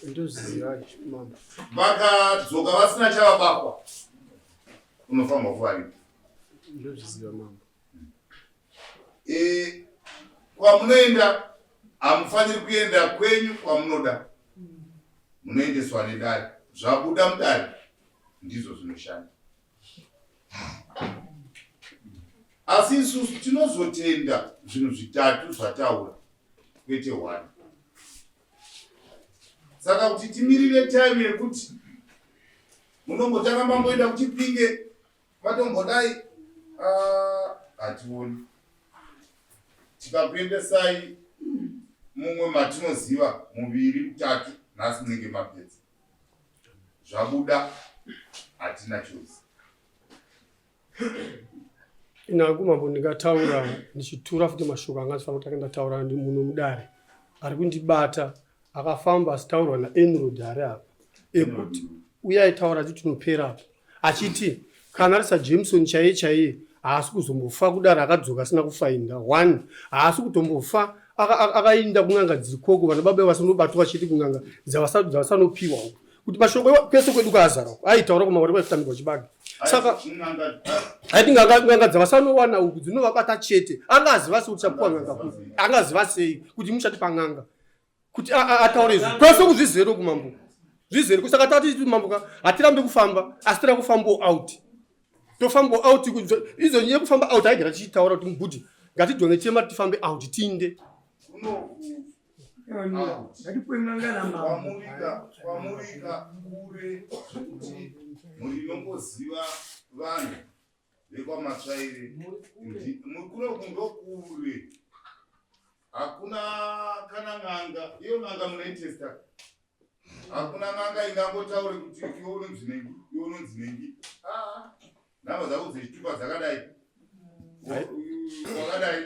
Ndozviziva mambo. Vakadzoka vasina chavabakwa. Unofanirwa kuvaripa. Ndozviziva mambo. E, kwamunoenda hamufaniri kuenda kwenyu kwamunoda. Munoendeswa nedare. Zvabuda mudare ndizvo zvinoshanda. Asi isusu tinozotenda zvinhu zvitatu zvataura kwete one. Saka kuti timirire time yekuti munombotanga mamboenda kuchipinge matombodai ah, hationi. Tikakuendesai mumwe matinoziva muviri mutatu nhasi munenge mapedza. Zvabuda hatina choice. Inangu mambo ndingataura ndichitura futi mashoko anga ndifanira kutanga ndataura muno mudare ari kundibata akafamba achitaurwa naenrod ari apa ekuti uye aitaura achiti tinopera apa achiti kana ari sajameson chaiye chaiye haasi kuzombofa kudaro akadzoka asina kufainda one haasi kutombofa akainda kun'anga dziri koko vana baba vasanobatwa chete kun'anga dzavasanopiwa uko kuti mashoko kwese kwedu kwaazara uko aitaura kumawari kwaifutambirwa chibage saka aiti n'anga dzavasanowana uku dzinovabata chete anga aziva sei kuti chapuwa n'anga kupi anga aziva sei kuti muchati pan'anga kuti ataure izvi kwese kuzvizere uku mambo zvizere saka tati mambo ka hatirambe kufamba asi tira kufambo out tofambo out izo nyaya kufamba out aigara tichitaura kuti mubhudhi ngatidhonge tema tifambe out tiinde kwamurika kure zvekuti mhuri inongoziva vanhu vekwaMatsvaire muri kuno kundokure hakuna kana n'anga iyo n'anga munoitesta hakuna n'anga ingangotaure kuti iwe unonzi nengi iwe unonzi nengi ah, nhamba dzako dzechitupa dzakadai wakadai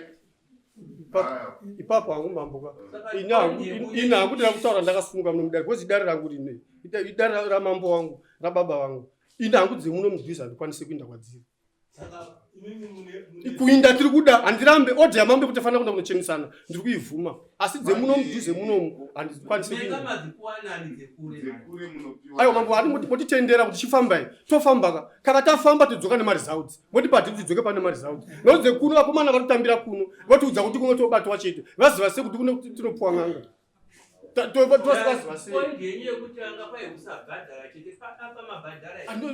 ipapo hangu mambo ka ini hangu ndira kutaura ndakasununga muno mudare bcause idare rangu rine idare ramambo wangu rababa vangu ini hangu dzemuno mudhuze handikwanise kuinda kwadziri kuinda tiri kuda handirambe odha yamambo yekuti fanira kuenda kunochenesana ndiri kuivhuma asi dzemuno mudhuze munomu handikwanise aiwa mambo ati motitendera kuti chifambai tofambaka kana tafamba todzoka nemaresults motibhadhi kuti tidzoke pane maresults nokuti dzekuno vakomana vari kutambira kuno votiudza kuti kuno tobatwa chete vaziva sei kuti kuno tinopuwa n'anga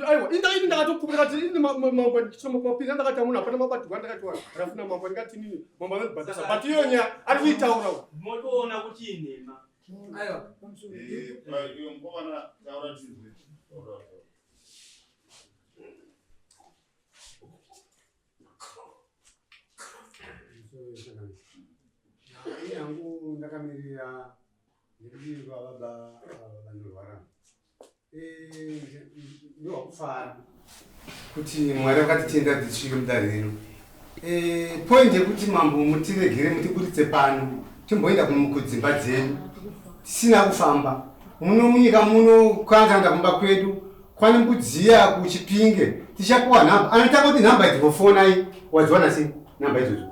aiwa ini ndakatopupira kati ini mapiri andakati amuna hapana mabatirwa andakatiwa rafuna mambo ndikati inini mambo anondibhadhasa but iyo nyaya ari kuitaura motoona kuti inhema aiwa eh, taura tinzwe hangu ndakamirira nekuti vababa vanorwara eh, ndowakufara kuti Mwari vakatitenda kuti tisvike mudare rino. Eh, point yekuti mambo mutiregere mutiburitse pano timboenda kudzimba dzedu tisina kufamba muno munyika muno kwanza kumba kwedu kwane mbudziya kuchipinge tichapuwa nhamba anotanga kuti nhamba idzi vofonai wadziwana sei nhamba idzodzo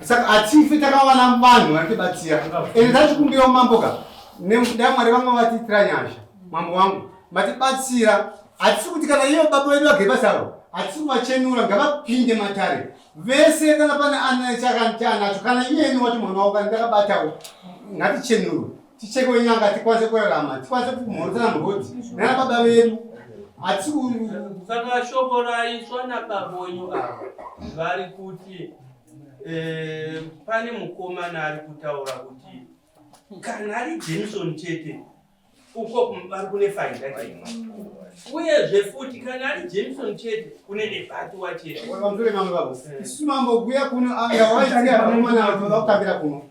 saka hatife takawana vanhu vanotibatsira ende tachikumbira mambo ka dai mwari vamwe vatiitira nyasha mambo wangu matibatsira hatisi kuti kana ivo baba vedu vagere pasaro hatisi kuvachenura ngavapinde matare vese kana pane anacho kana iyeni wacho mwana wako kana ndakabatawo ngatichenurwe tichekwe nyanga tikwanise kurarama tikwanise kumhorosana murodi nana baba vedu hatisi saka shoko raiswa nababa wenyu ava vari kuti eh, pane mukomana ari kutaura kuti kana ari jameson chete uko vari kune fainda chete uyezve futi kana ari jameson chete kune nebatiwa chete vamzure mamwe vavo isu mambo kuya kuno angawaitia vakomana vakutambira kuno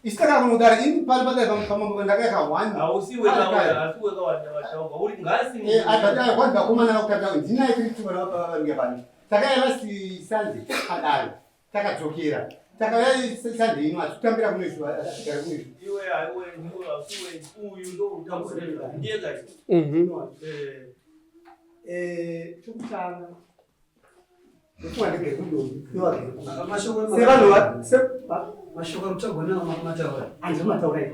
isu takaya kunodara ini pari padai pamambo ndakayaka one hausi wegawatauga vakomana vakutambira ndinaye tiri tuvana varuya pano takaya vasi sunday padare takadzokera takauya sunday ino hatitambira kuno isu hatigare kuno isu iwe iwe ndiwe hausi uyu ndo utaura ndiye kai mhm eh chokutanga mashoko amutagona mataura handiri mataura ii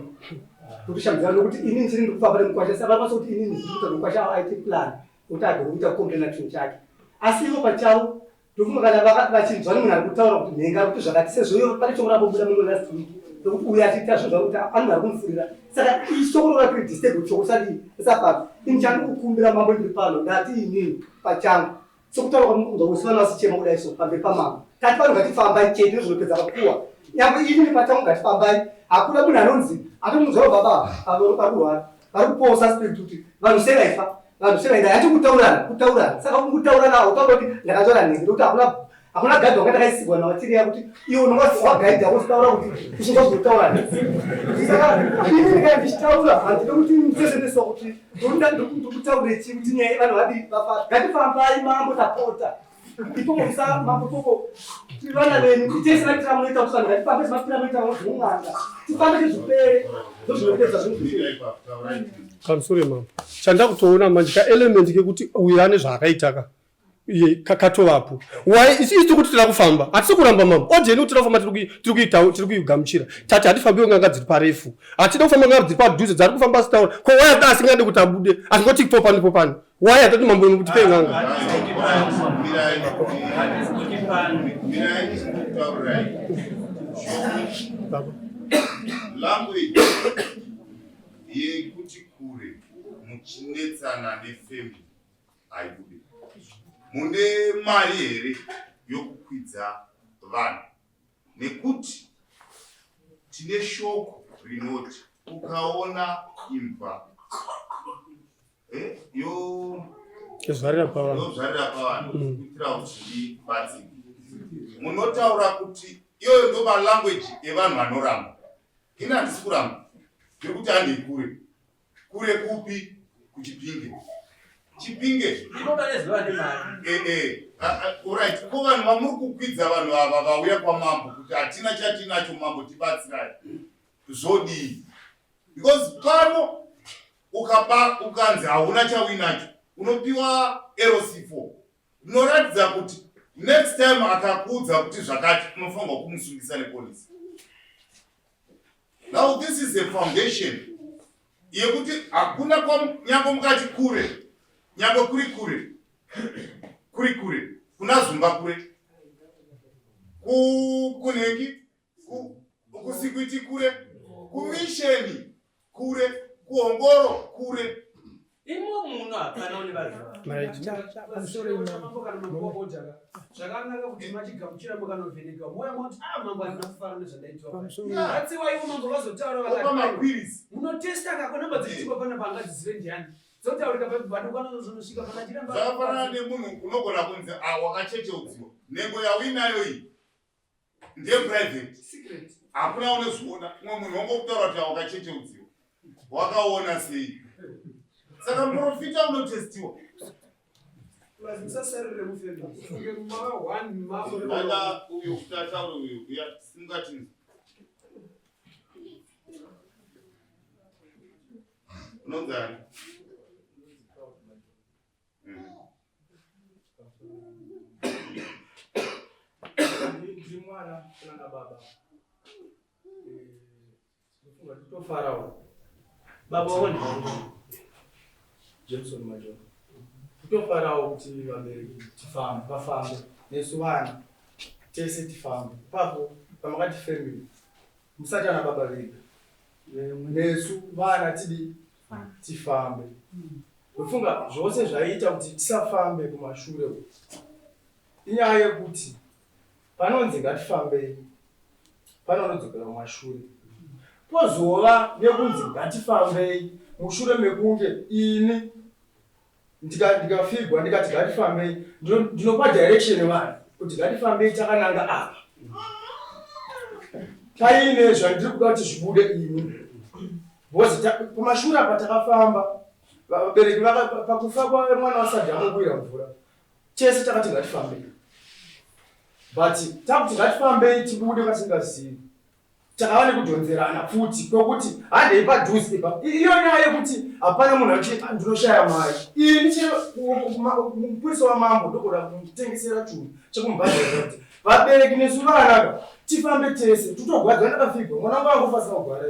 nokushambidzana nokuti inini chiri ndikufamba nemukwasha saka vanokwanisa kuti inini ndiri kuita mukwasha aite plan kuti agone kuita complaina chinhu chake asi ivo pachavo ndofunga kana vachinzwa nemunhu ari kutaura kuti nhenga ari kuti zvakati sezvo iyo pane shoko rabobuda muno last week nokuti uyo achiita zvinhu zvakuti anhu ari kumufurira saka ishoko rora tiri disturb kuti shoko sadii risafamba ini chandikukumbira mambo ndiri pano ndati inini pachangu Sokutaura kwamukunzwa kusi vana vasichema kudai so pamberi pamambo. Tati vanhu ngatifambai chete ndozvinopedza makuwa. Nyangwe ini nepachangu ngatifambai. Hakuna munhu anonzi atomunzwa baba ava vari kurwara. Vari kuposa spirit kuti vanhu sei vaifa. Vanhu sei vaida hati kutaurana kutaurana. Saka kutaurana hautaura kuti ndakataura nhingi nekuti hakuna hakuna gadhi wanga takaisigwa navatiriya kuti iwe unonga wagaidha wozotaura kuti ushinga kuzotaura saka ini ndikaya ndichitaura handide kuti museseneswa kuti ndoda ndikutaure chii kuti nyaya vanhu vadi vafa ngatifambai mambo tapota ipopo musa mambo popo vana venyu tese vaitira munoita kuti vanhu ngatifambe semapira munoita zvomwanda tifambe tizvipere ndozvinopedza zvinhu kamusore mambo chandakutoona manje kaelement kekuti uyu ane zvaakaita ka iye katovapo why isi tiri kuti tira kufamba hatisi kuramba mambo odi yeni tira kufamba tiri kuigamuchira tati hatifambiwo n'anga dziri parefu hatida kufamba n'anga dziri padhuze dzari kufamba asitaura ko why ada asingade kuti abude asingoti po pano po pano why hatati mambo emu kuti pei n'anga language yekuti kure muchinetsana nefamily haibude. Mune mari here yokukwidza vanhu? Nekuti tine shoko rinoti ukaona imbwa eh, yozvarira pavanhu yozvarira pavanhu mm. kuitira kuti ibatsire. Munotaura kuti iyoyo ndo malanguage evanhu vanoramba. Ini handisi kuramba, ndiri kuti handei kure. Kure kupi? Kuchipinge. Chipinge. Ndipo pane zuva nemari. Eh eh. Alright, ko vanhu vamuri kukwidza vanhu ava vauya kwamambo kuti hatina chatinacho mambo tibatsirai. Zvodii? Because pano ukaba ukanzi hauna chauinacho unopiwa LC4 rinoratidza kuti next time akakuudza kuti zvakati unofanirwa kumusungisa nepolisi. Now this is a foundation yekuti hakuna nyange mukati kure nyange kuri kure kuri kure kuna zumba kure kunhengi kusikwiti kure kumisheni kure kuhongoro kure Imo muno hapana une vaziva. Zvakanaka kuti machigamuchira mukanovheneka mouya moti ah mambo handina kufara nezvandaitwa. Batsiwa ivo mambo vazotaura vakati munotesta kako namba dzichitikwa pana pangadzizive ndiani. Dzotaurika padukanozonosvika pana chiremba. Zvakafanana nemunhu unogona kunzi ah wakachecheudziwa. Nhengo yauinayo iyi ndeyeprivate. Secret. Hakuna unozviona. Umwe munhu wangokutaura kuti wakachecheudziwa. Wakaona sei? Saka muprofita unotestiwa. Dada uyu kuti ataure uyu uya simukatinzi. Unonzani? Ndiri mwana kunana baba. Ndofunga totofarawo. Baba wako ndi Jameson Major. Totofarawo kuti vabereki tifambe, vafambe nesu vana tese tifambe. Ipapo pamakati family musati ana baba vega. Nesu vana tidi tifambe. Ndofunga zvose zvaiita kuti tisafambe kumashure uku inyaya yekuti panonzi ngatifambei panonodzokera kumashure pozova nekunzi ngatifambei mushure mekunge ini ndikafigwa ndikati ngatifambei ndinopa direction vanhu kuti ngatifambei takananga apa paine zvandiri kuda kuti zvibude ini because kumashure apa takafamba vabereki pakufa kwamwana wasadhamu kuira mvura tese takati ngatifambei but takuti ngatifambei tibude kwatingazivi takava nekudhonzerana futi kwekuti handei padhuze ipa iyo nyaya yekuti hapana munhu achi ndinoshaya mari ini chero mupurisa wamambo ndogona kumutengesera chunhu chekumubhadharira kuti vabereki nesu vanaka tifambe tese totogwadzwa ndakafigwa mwana wangu angofa asina kugwara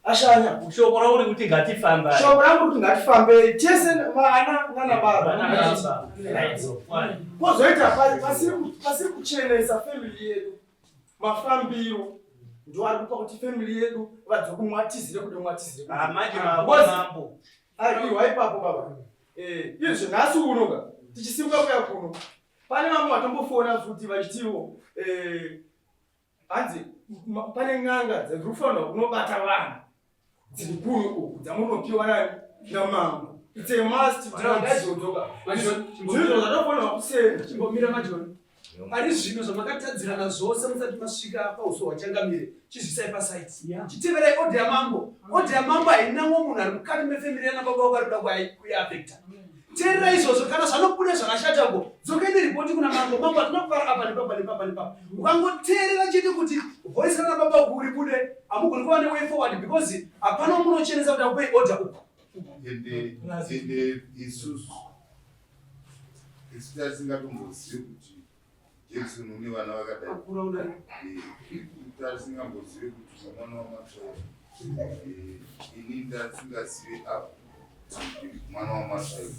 ashanya shoko rauri kuti ngatifambai shoko rangu kuti ngatifambei tese vana nana baba kozoita pasiri kuchenesa family yedu mafambiro ndo ari kupa kuti family yedu vadzoke mwatizire kude mwatizire ah, manje mambo aiwa ipapo baba eh, izvi nhasi unoka tichisimuka kuya kuno pane vamwe vatombofona futi vachitiwo eh, hanzi pane n'anga dziri kufanirwa kunobata vanhu dziri kuno uku dzamunopiwa nani namambo it's a must kuti vangaizodzoka zvinhu zvatofanirwa kuseni chimbomira majoni pari zvino zvamakatadzirana zvose musati masvika pauso hwachangamire chizvisai pasaiti chiteverai odha yamambo odha yamambo hainamwo munhu ari mukati mefemiri yana baba wako ari kuda kuiafekta teerera izvozvo kana zvanobuda zvakashata uko dzokei neripoti kuna mambo mambo hatina kufara apa nepapa nepapa nepapa ukangoteerera chete kuti voice rana baba uku ribude hamugoni kuva neway forward because hapana munochenesa kuti akupei order uku ende ende isusu isu tatisingatombosiye kuti Jackson une vana vakadai tasingambozive kuti mwana wamatsvaira ini ndasingazive apa mwana wamatsvaira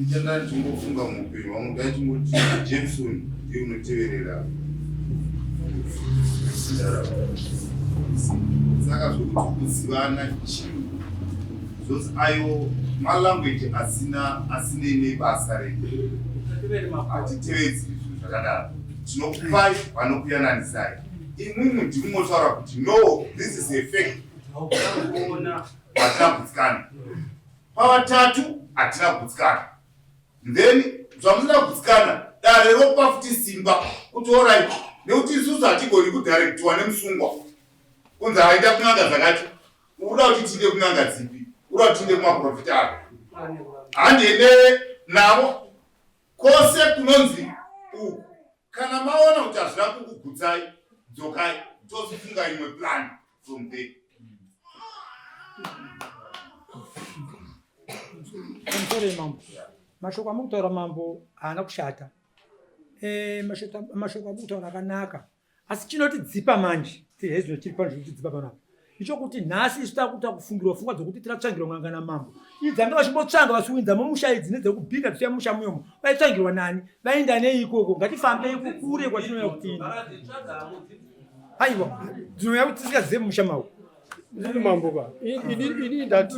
ichandani chingofunga muupenyu hwangu ndaichingoti Jameson ndiye unoteverera saka zvokuti kuzivana chii zvose ayo malanguage asina asinei nebasa redu hatitevedzi zvinhu zvakadaro tinokupai vanokuyananisai imwimwi ndimi motaura kuti no this is a fact hatina kugutsikana pavatatu hatina kugutsikana then zvamusina kugutsikana dare rokupa futi simba kuti orit nekuti isusu hatigoni kudirectiwa nemusungwa kunzi aita kun'anga dzakati Urikuda kuti tiinde kun'anga dzipi? Urikuda kuti tiinde kumaprofita api? Handiende navo kwose kunonzi uku. Kana maona kuti hazvina kukugutsai, dzokai tozofunga imwe plan from there. Pamusoro mambo, mashoko amukutaura mambo haana kushata. Eh, mashoko amukutaura akanaka. asi chinotidzipa manje hezvino chiri pano chinotidzipa panapa ichokuti nhasi isu takuta kufungirwa pfungwa dzokuti tiratsvangirwa n'anga namambo idzi dzanga vachimbotsvanga vasiwinza mumusha idzi nedzekubika dzichiya mumusha muyomo vaitsvangirwa nani vaenda nei ikoko ngatifambei kukure kwatinouya kutinda aiwa tinouya kuti tisingazive mumusha mavo Ndini mambo ka. Ini ndati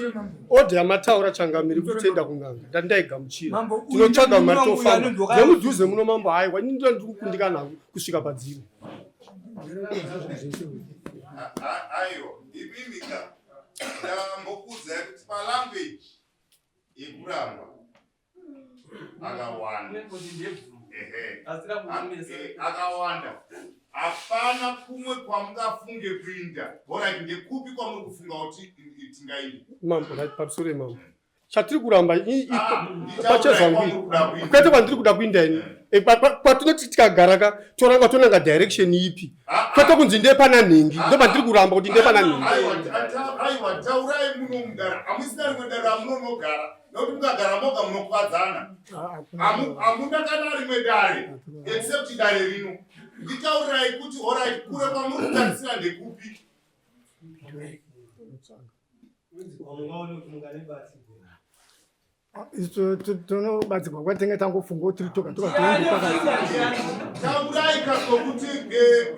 order yamataura changamire kuti tienda kun'anga. Ndati ndaigamuchira. Tinotsvaga mari tofamba. Zvemudhuze muno mambo haiwa ini ndiro ndiri kukundikana kusvika padzivo. Aiwa, imimi ka ndambokuudzai kuti palanguage yekuramba akawanda. Ehe. Akawanda. Hapana kumwe kwamungafunge kuinda. Horait, ndekupi kwamuri kufunga kuti tingainde? Mambo, right, pamusoro mambo. Chatiri kuramba Ah, pachezvangu kwete kwandiri kuda kuinda ini. Eh, kwatinoti tikagara ka toranga tonanga direction ipi? Kwete kunzi ndiye pana nhingi, ndo pandiri kuramba kuti ndiye pana nhingi. Aiwa, taurai muno mudara. Hamusina rimwe dare ramunonogara. Nokuti mukagara moga munokuvadzana. Hamuna kana rimwe dare except dare rino. Nditaurirai kuti horait kure kwamuri kutarisira ndekupi? Isu tonobatsirwa kwatinenge tangofunga kuti tiri toga toga toende pakati. Taurai kakokuti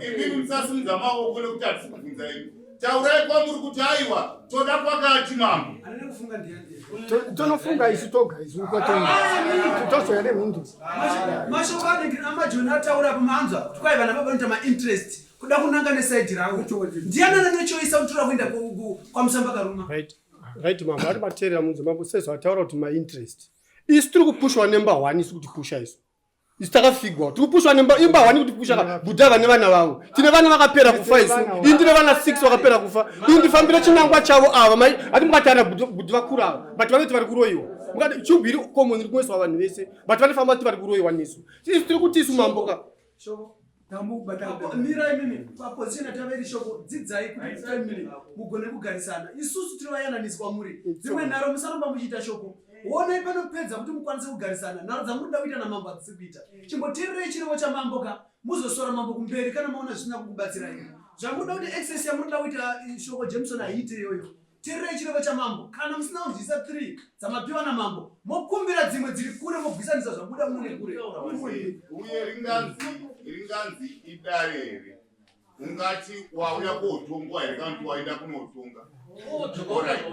imimi musasimudza maoko nekuti hatisi kubvunza imi. Taurai kwamuri kuti aiwa toda kwakati mambo. Tonofunga isu toga isu kwatoni. Tozoya nemhinduro. Mashoko anenge amajoni ataura pamanzwa kuti kwai vana baba vanoita mainterest kuda kunanga nesaidi ravo. Ndiani anochoisa kuti toda kuenda kwaMusamba Karuma? Right. Right mambo ari mateerera munzi mambo sezvo ataura kuti mainterest. Isu tiri kupushwa nemba one isu kuti pusha isu. Isu takafigwa tiri kupushwa nemba imba one kuti pusha ka bhuda vane vana vavo. Tine vana vakapera kufa isu. Ini ndine vana 6 vakapera kufa. Ini ndifambire chinangwa chavo ava mai ati mukataura bhuda vakura ava but vanoti vari kuroyiwa. Mukati chubhu iri common iri kuiswa vanhu vese but vanofamba kuti vari kuroyiwa nesu. Isu tiri kuti isu mambo ka. Shoko. Mirai mimi paposition yatave iri shoko dzidzai kuti family mugone kugarisana. Isusu tiri vayananisi kwamuri. Dzimwe nharo musaramba muchiita shoko. Wonai panopedza kuti mukwanise kugarisana. Nharo dzamuri kuda kuita namambo hadzisi kuita. Chimboteererai chirevo chamambo ka muzosora mambo kumberi kana maona zvisina kukubatsirai. Zvamunoda kuti excess yamunoda kuita shoko Jameson haiite iyoyo. Teererai chirevo chamambo. Kana musina kunzwisisa 3 dzamapiwa namambo, mokumbira dzimwe dziri kure mogwisanisa zvabuda muno nekure. Uye ringanzi ringanzi idare here? Ungati wauya kotongwa here kana kuti waenda kunotonga? Alright.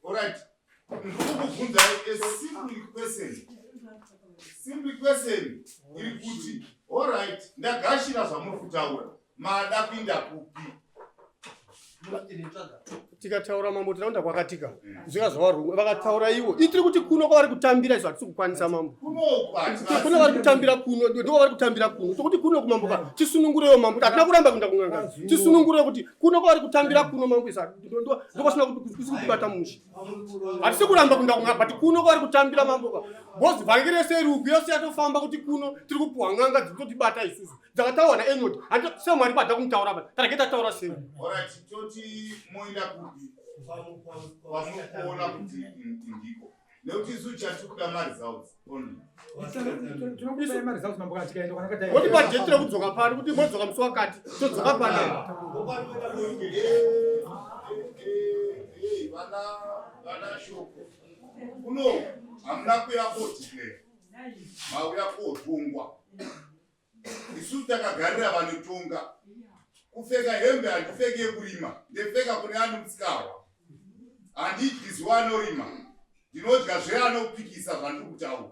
Alright. Ndikukubvunzai a simple question. Simple question iri kuti alright ndagashira zvamuri kutaura. Mada kuinda kupi? Tikataura mambo tinoenda kwakatika zvika zvavarungu vakataura iwo itiri kuti kuno kwavari kutambira izvo hatisi kukwanisa mambo kuno vari kutambira kuno ndiko vari kutambira kuno tokuti kuno kumambo ka tisunungurewo mambo hatina kuramba kuenda kun'anga tisunungurewo kuti kuno kwavari kutambira kuno mambo isa ndokosina kutibata mushe hatisi kuramba kuenda kun'anga but kuno kwavari kutambira mambo ka bhozi vhangi rese rugu yose yatofamba kuti kuno tiri kupuhwa n'anga dzikutotibata isusu dzakataurwa naenod handi semwari kwada kumutaura apa tarege tataura sei. Alright, toti moenda kupi kwamuri kuona kuti ndiko nekuti isu chatiri kuda maresults only. Woti padate rekudzoka pano kuti modzoka musi wakati todzoka panapa. Vana vana shoko kuno hamuna kuya kodeclare mauya kotongwa. Isusu takagarira vanotonga. Kupfeka hembe handipfeki yekurima, ndepfeka kune anomusikahwa. Handidyi zuva anorima, ndinodya zveanopikisa zvandiri kutaura.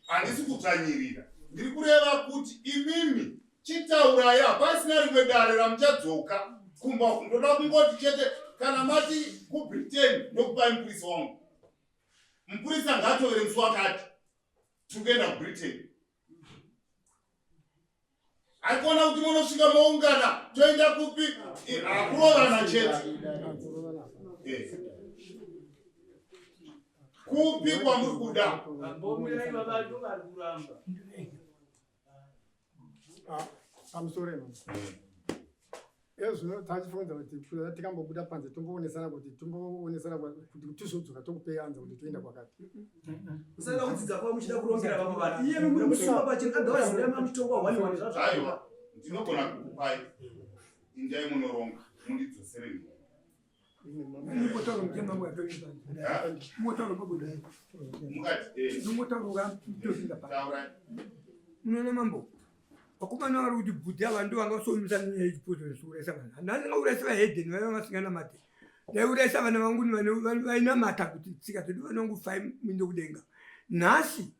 Handisi kudzvanyirira, ndiri kureva kuti imimi chitaurai, hapasina rimwe dare ramuchadzoka kumba uku. Ndoda kungoti chete kana mati kuBritain ndokupai mupurisa wangu. Mupurisa ngaatovere musi wakati tiri kuenda kuBritain. Haikona kuti munosvika moungana toenda kupi hakurovana chete. Kupi kwamuri kuda? Pamusoro Ezvino tachifunza kuti tikambobuda panze tomboonesana kuti tomboonesana kuti tizodzoka tokupei anza kuti toenda kwakati. Musada kudzidza kwavo muchida kurongera vamwe vanhu. Iye muri musungwa pachena otherwise ndai mamuchitongwa one one zvazvo. Aiwa, ndinogona kukupai. Indai munoronga mundidzosere mhiko. Unoona mambo vakomana vari kuti bvudzi ava ndo vangasomisa nenyaya yechipoto nesiurayisa vanhu handani ndingaurayisa vahedheni vaiva vasinganamate ndaiurayisa vana vangu vainamata kuti tsika dzedu vana vangu fai muinde kudenga nhasi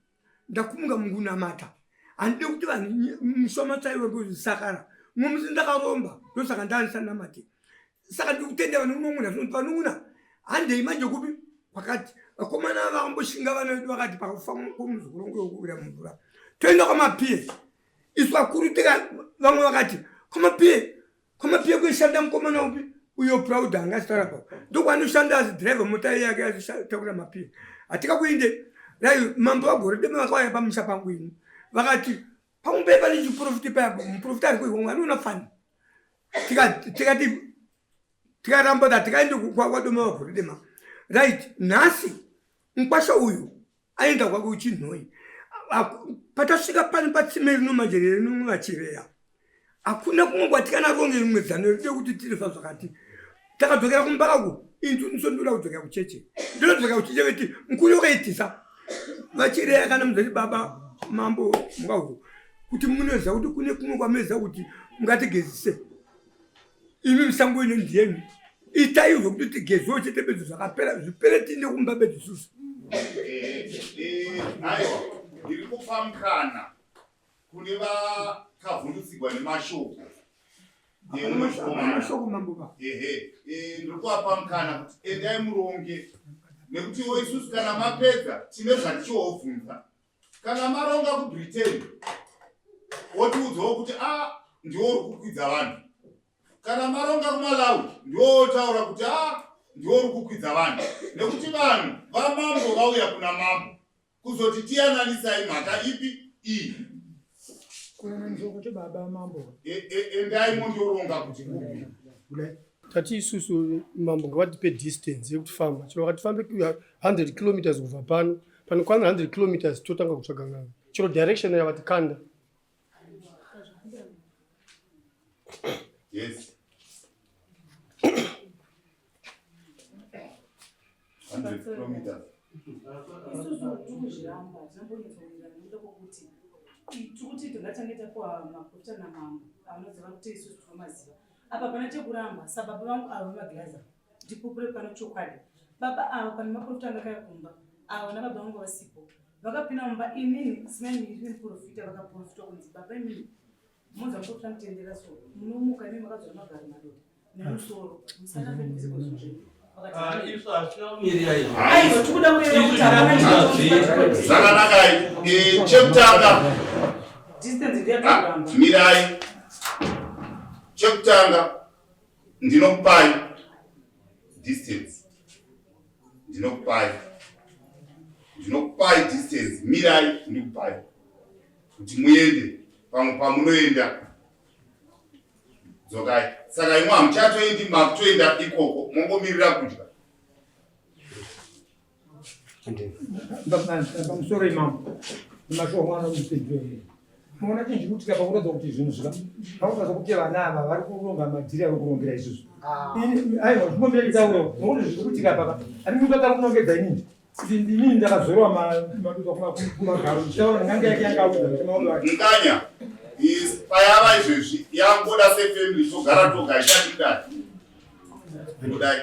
ndakumuka mukunamata handide kuti vanhu mushoma tsaiwe kuzvisakara mumwe musi ndakaromba ndosaka ndaandisanamate saka ndikutenda vanun'una zvinoti vanun'una handei manje kupi kwakati vakomana vakamboshinga vana vedu vakati pakufa kwomuzukuru wangu yokuwira mumvura toenda kwamapiye. Isu vakuru tika vamwe vakati kwamapiye kwamapiye kuishanda mukomana upi uyo proud anga achitaura pa ndokwanoshanda asi driver mota yake achitakura mapiye hatikakuinde rai mambo vagoredema vakauya pamusha pangu ini vakati pamwe pane chiprofiti paya muprofiti ari kuiwa anoona fani tikati tikaramba ta tikaende kwadoma vagoredema right nhasi mukwasha uyu aenda kwake uchinhoi patasvika pano patsime rino manje rino vachireya hakuna kumwe kwatikanaronge rimwe zano ride kuti tirifa zvakati takadzokera kumba kako inzuniso ndoda kudzokera kucheche ndinodzokera kucheche veti mukuru wakaitisa vachireya kana muzati baba mambo mungahuru kuti munoziva kuti kune kumwe kwamunoziva kuti mungatigezise imi misango ino ndiyenyu itai zvekuti tigezewo chete bedzi zvakapera zvipere tiinde kumba bedzi susu eh, eh, aiwa ndiri kupa mukana kune vakavhundutsigwa nemashoko mashoko mambo ba ehe eh, ndiri kuvapa mukana kuti endai muronge nekutiwo isusu kana mapedza tine zvatichiobvunza Kana maronga kuBritain wotiudzawo kuti a ah, ndiwo uri kukwidza vanhu. Kana maronga kuMalawi ndiwo wotaura kuti a ah, ndiwo uri kukwidza vanhu nekuti vanhu vamambo vauya kuna mambo kuzoti tiyananisai mhaka ipi iyi. E, e, endai mondoronga kuti kupi. Tati isusu mambo ngavatipe distance yekuti famba chero vakati fambe 100 kilometers kubva pano panokwana 100 kilometers totanga kutsvaga n'anga chero direction yavatikanda yes 100 kilometers isusu tikuzviramba tinambonyatsowirirana nekuda kwokuti tikuti tingatange tapuwa maprofita namambo avanoziva kuti isusu tinomaziva apa pana chekuramba sababa vangu ava vemagirazi ndipupure pano chokwadi baba ava pane maprofita anga kaya kumba ava nababa vangu vasipo vakapinda mumba inini sinaimiri nemuprofita vakaprofita kunzi baba imini moza muprofita mutendera so munomuka imi makadzora magaro madota nemusoro musarambe muziko Zvakanakai eh, chekutanga ah, mirai chekutanga ndinokupai distance ndinokupai ndinokupai distance mirai ndikupai kuti muende pamwe pamunoenda dzokai saka imwe hamuchatoendi makutoenda ikoko mongomirira kudya pamusoro imambo nemashoko anomupedzo maona chinhu chiri kuitika pakuratidza kuti zvinhu zvika pakuratidza kuti vana ava vari kuronga madhiri avo kurongera isusu ah. aiwa zvingomira nditauro nokuti zviri kuitika paka andinotata kunongedza inini kuti inini ndakazorwa maduka kumagaro ndichitaura n'anga yake yakaudza kuti maondo ake mukanya payava izvezvi yangoda sefamily togara toga ichati kudai kudai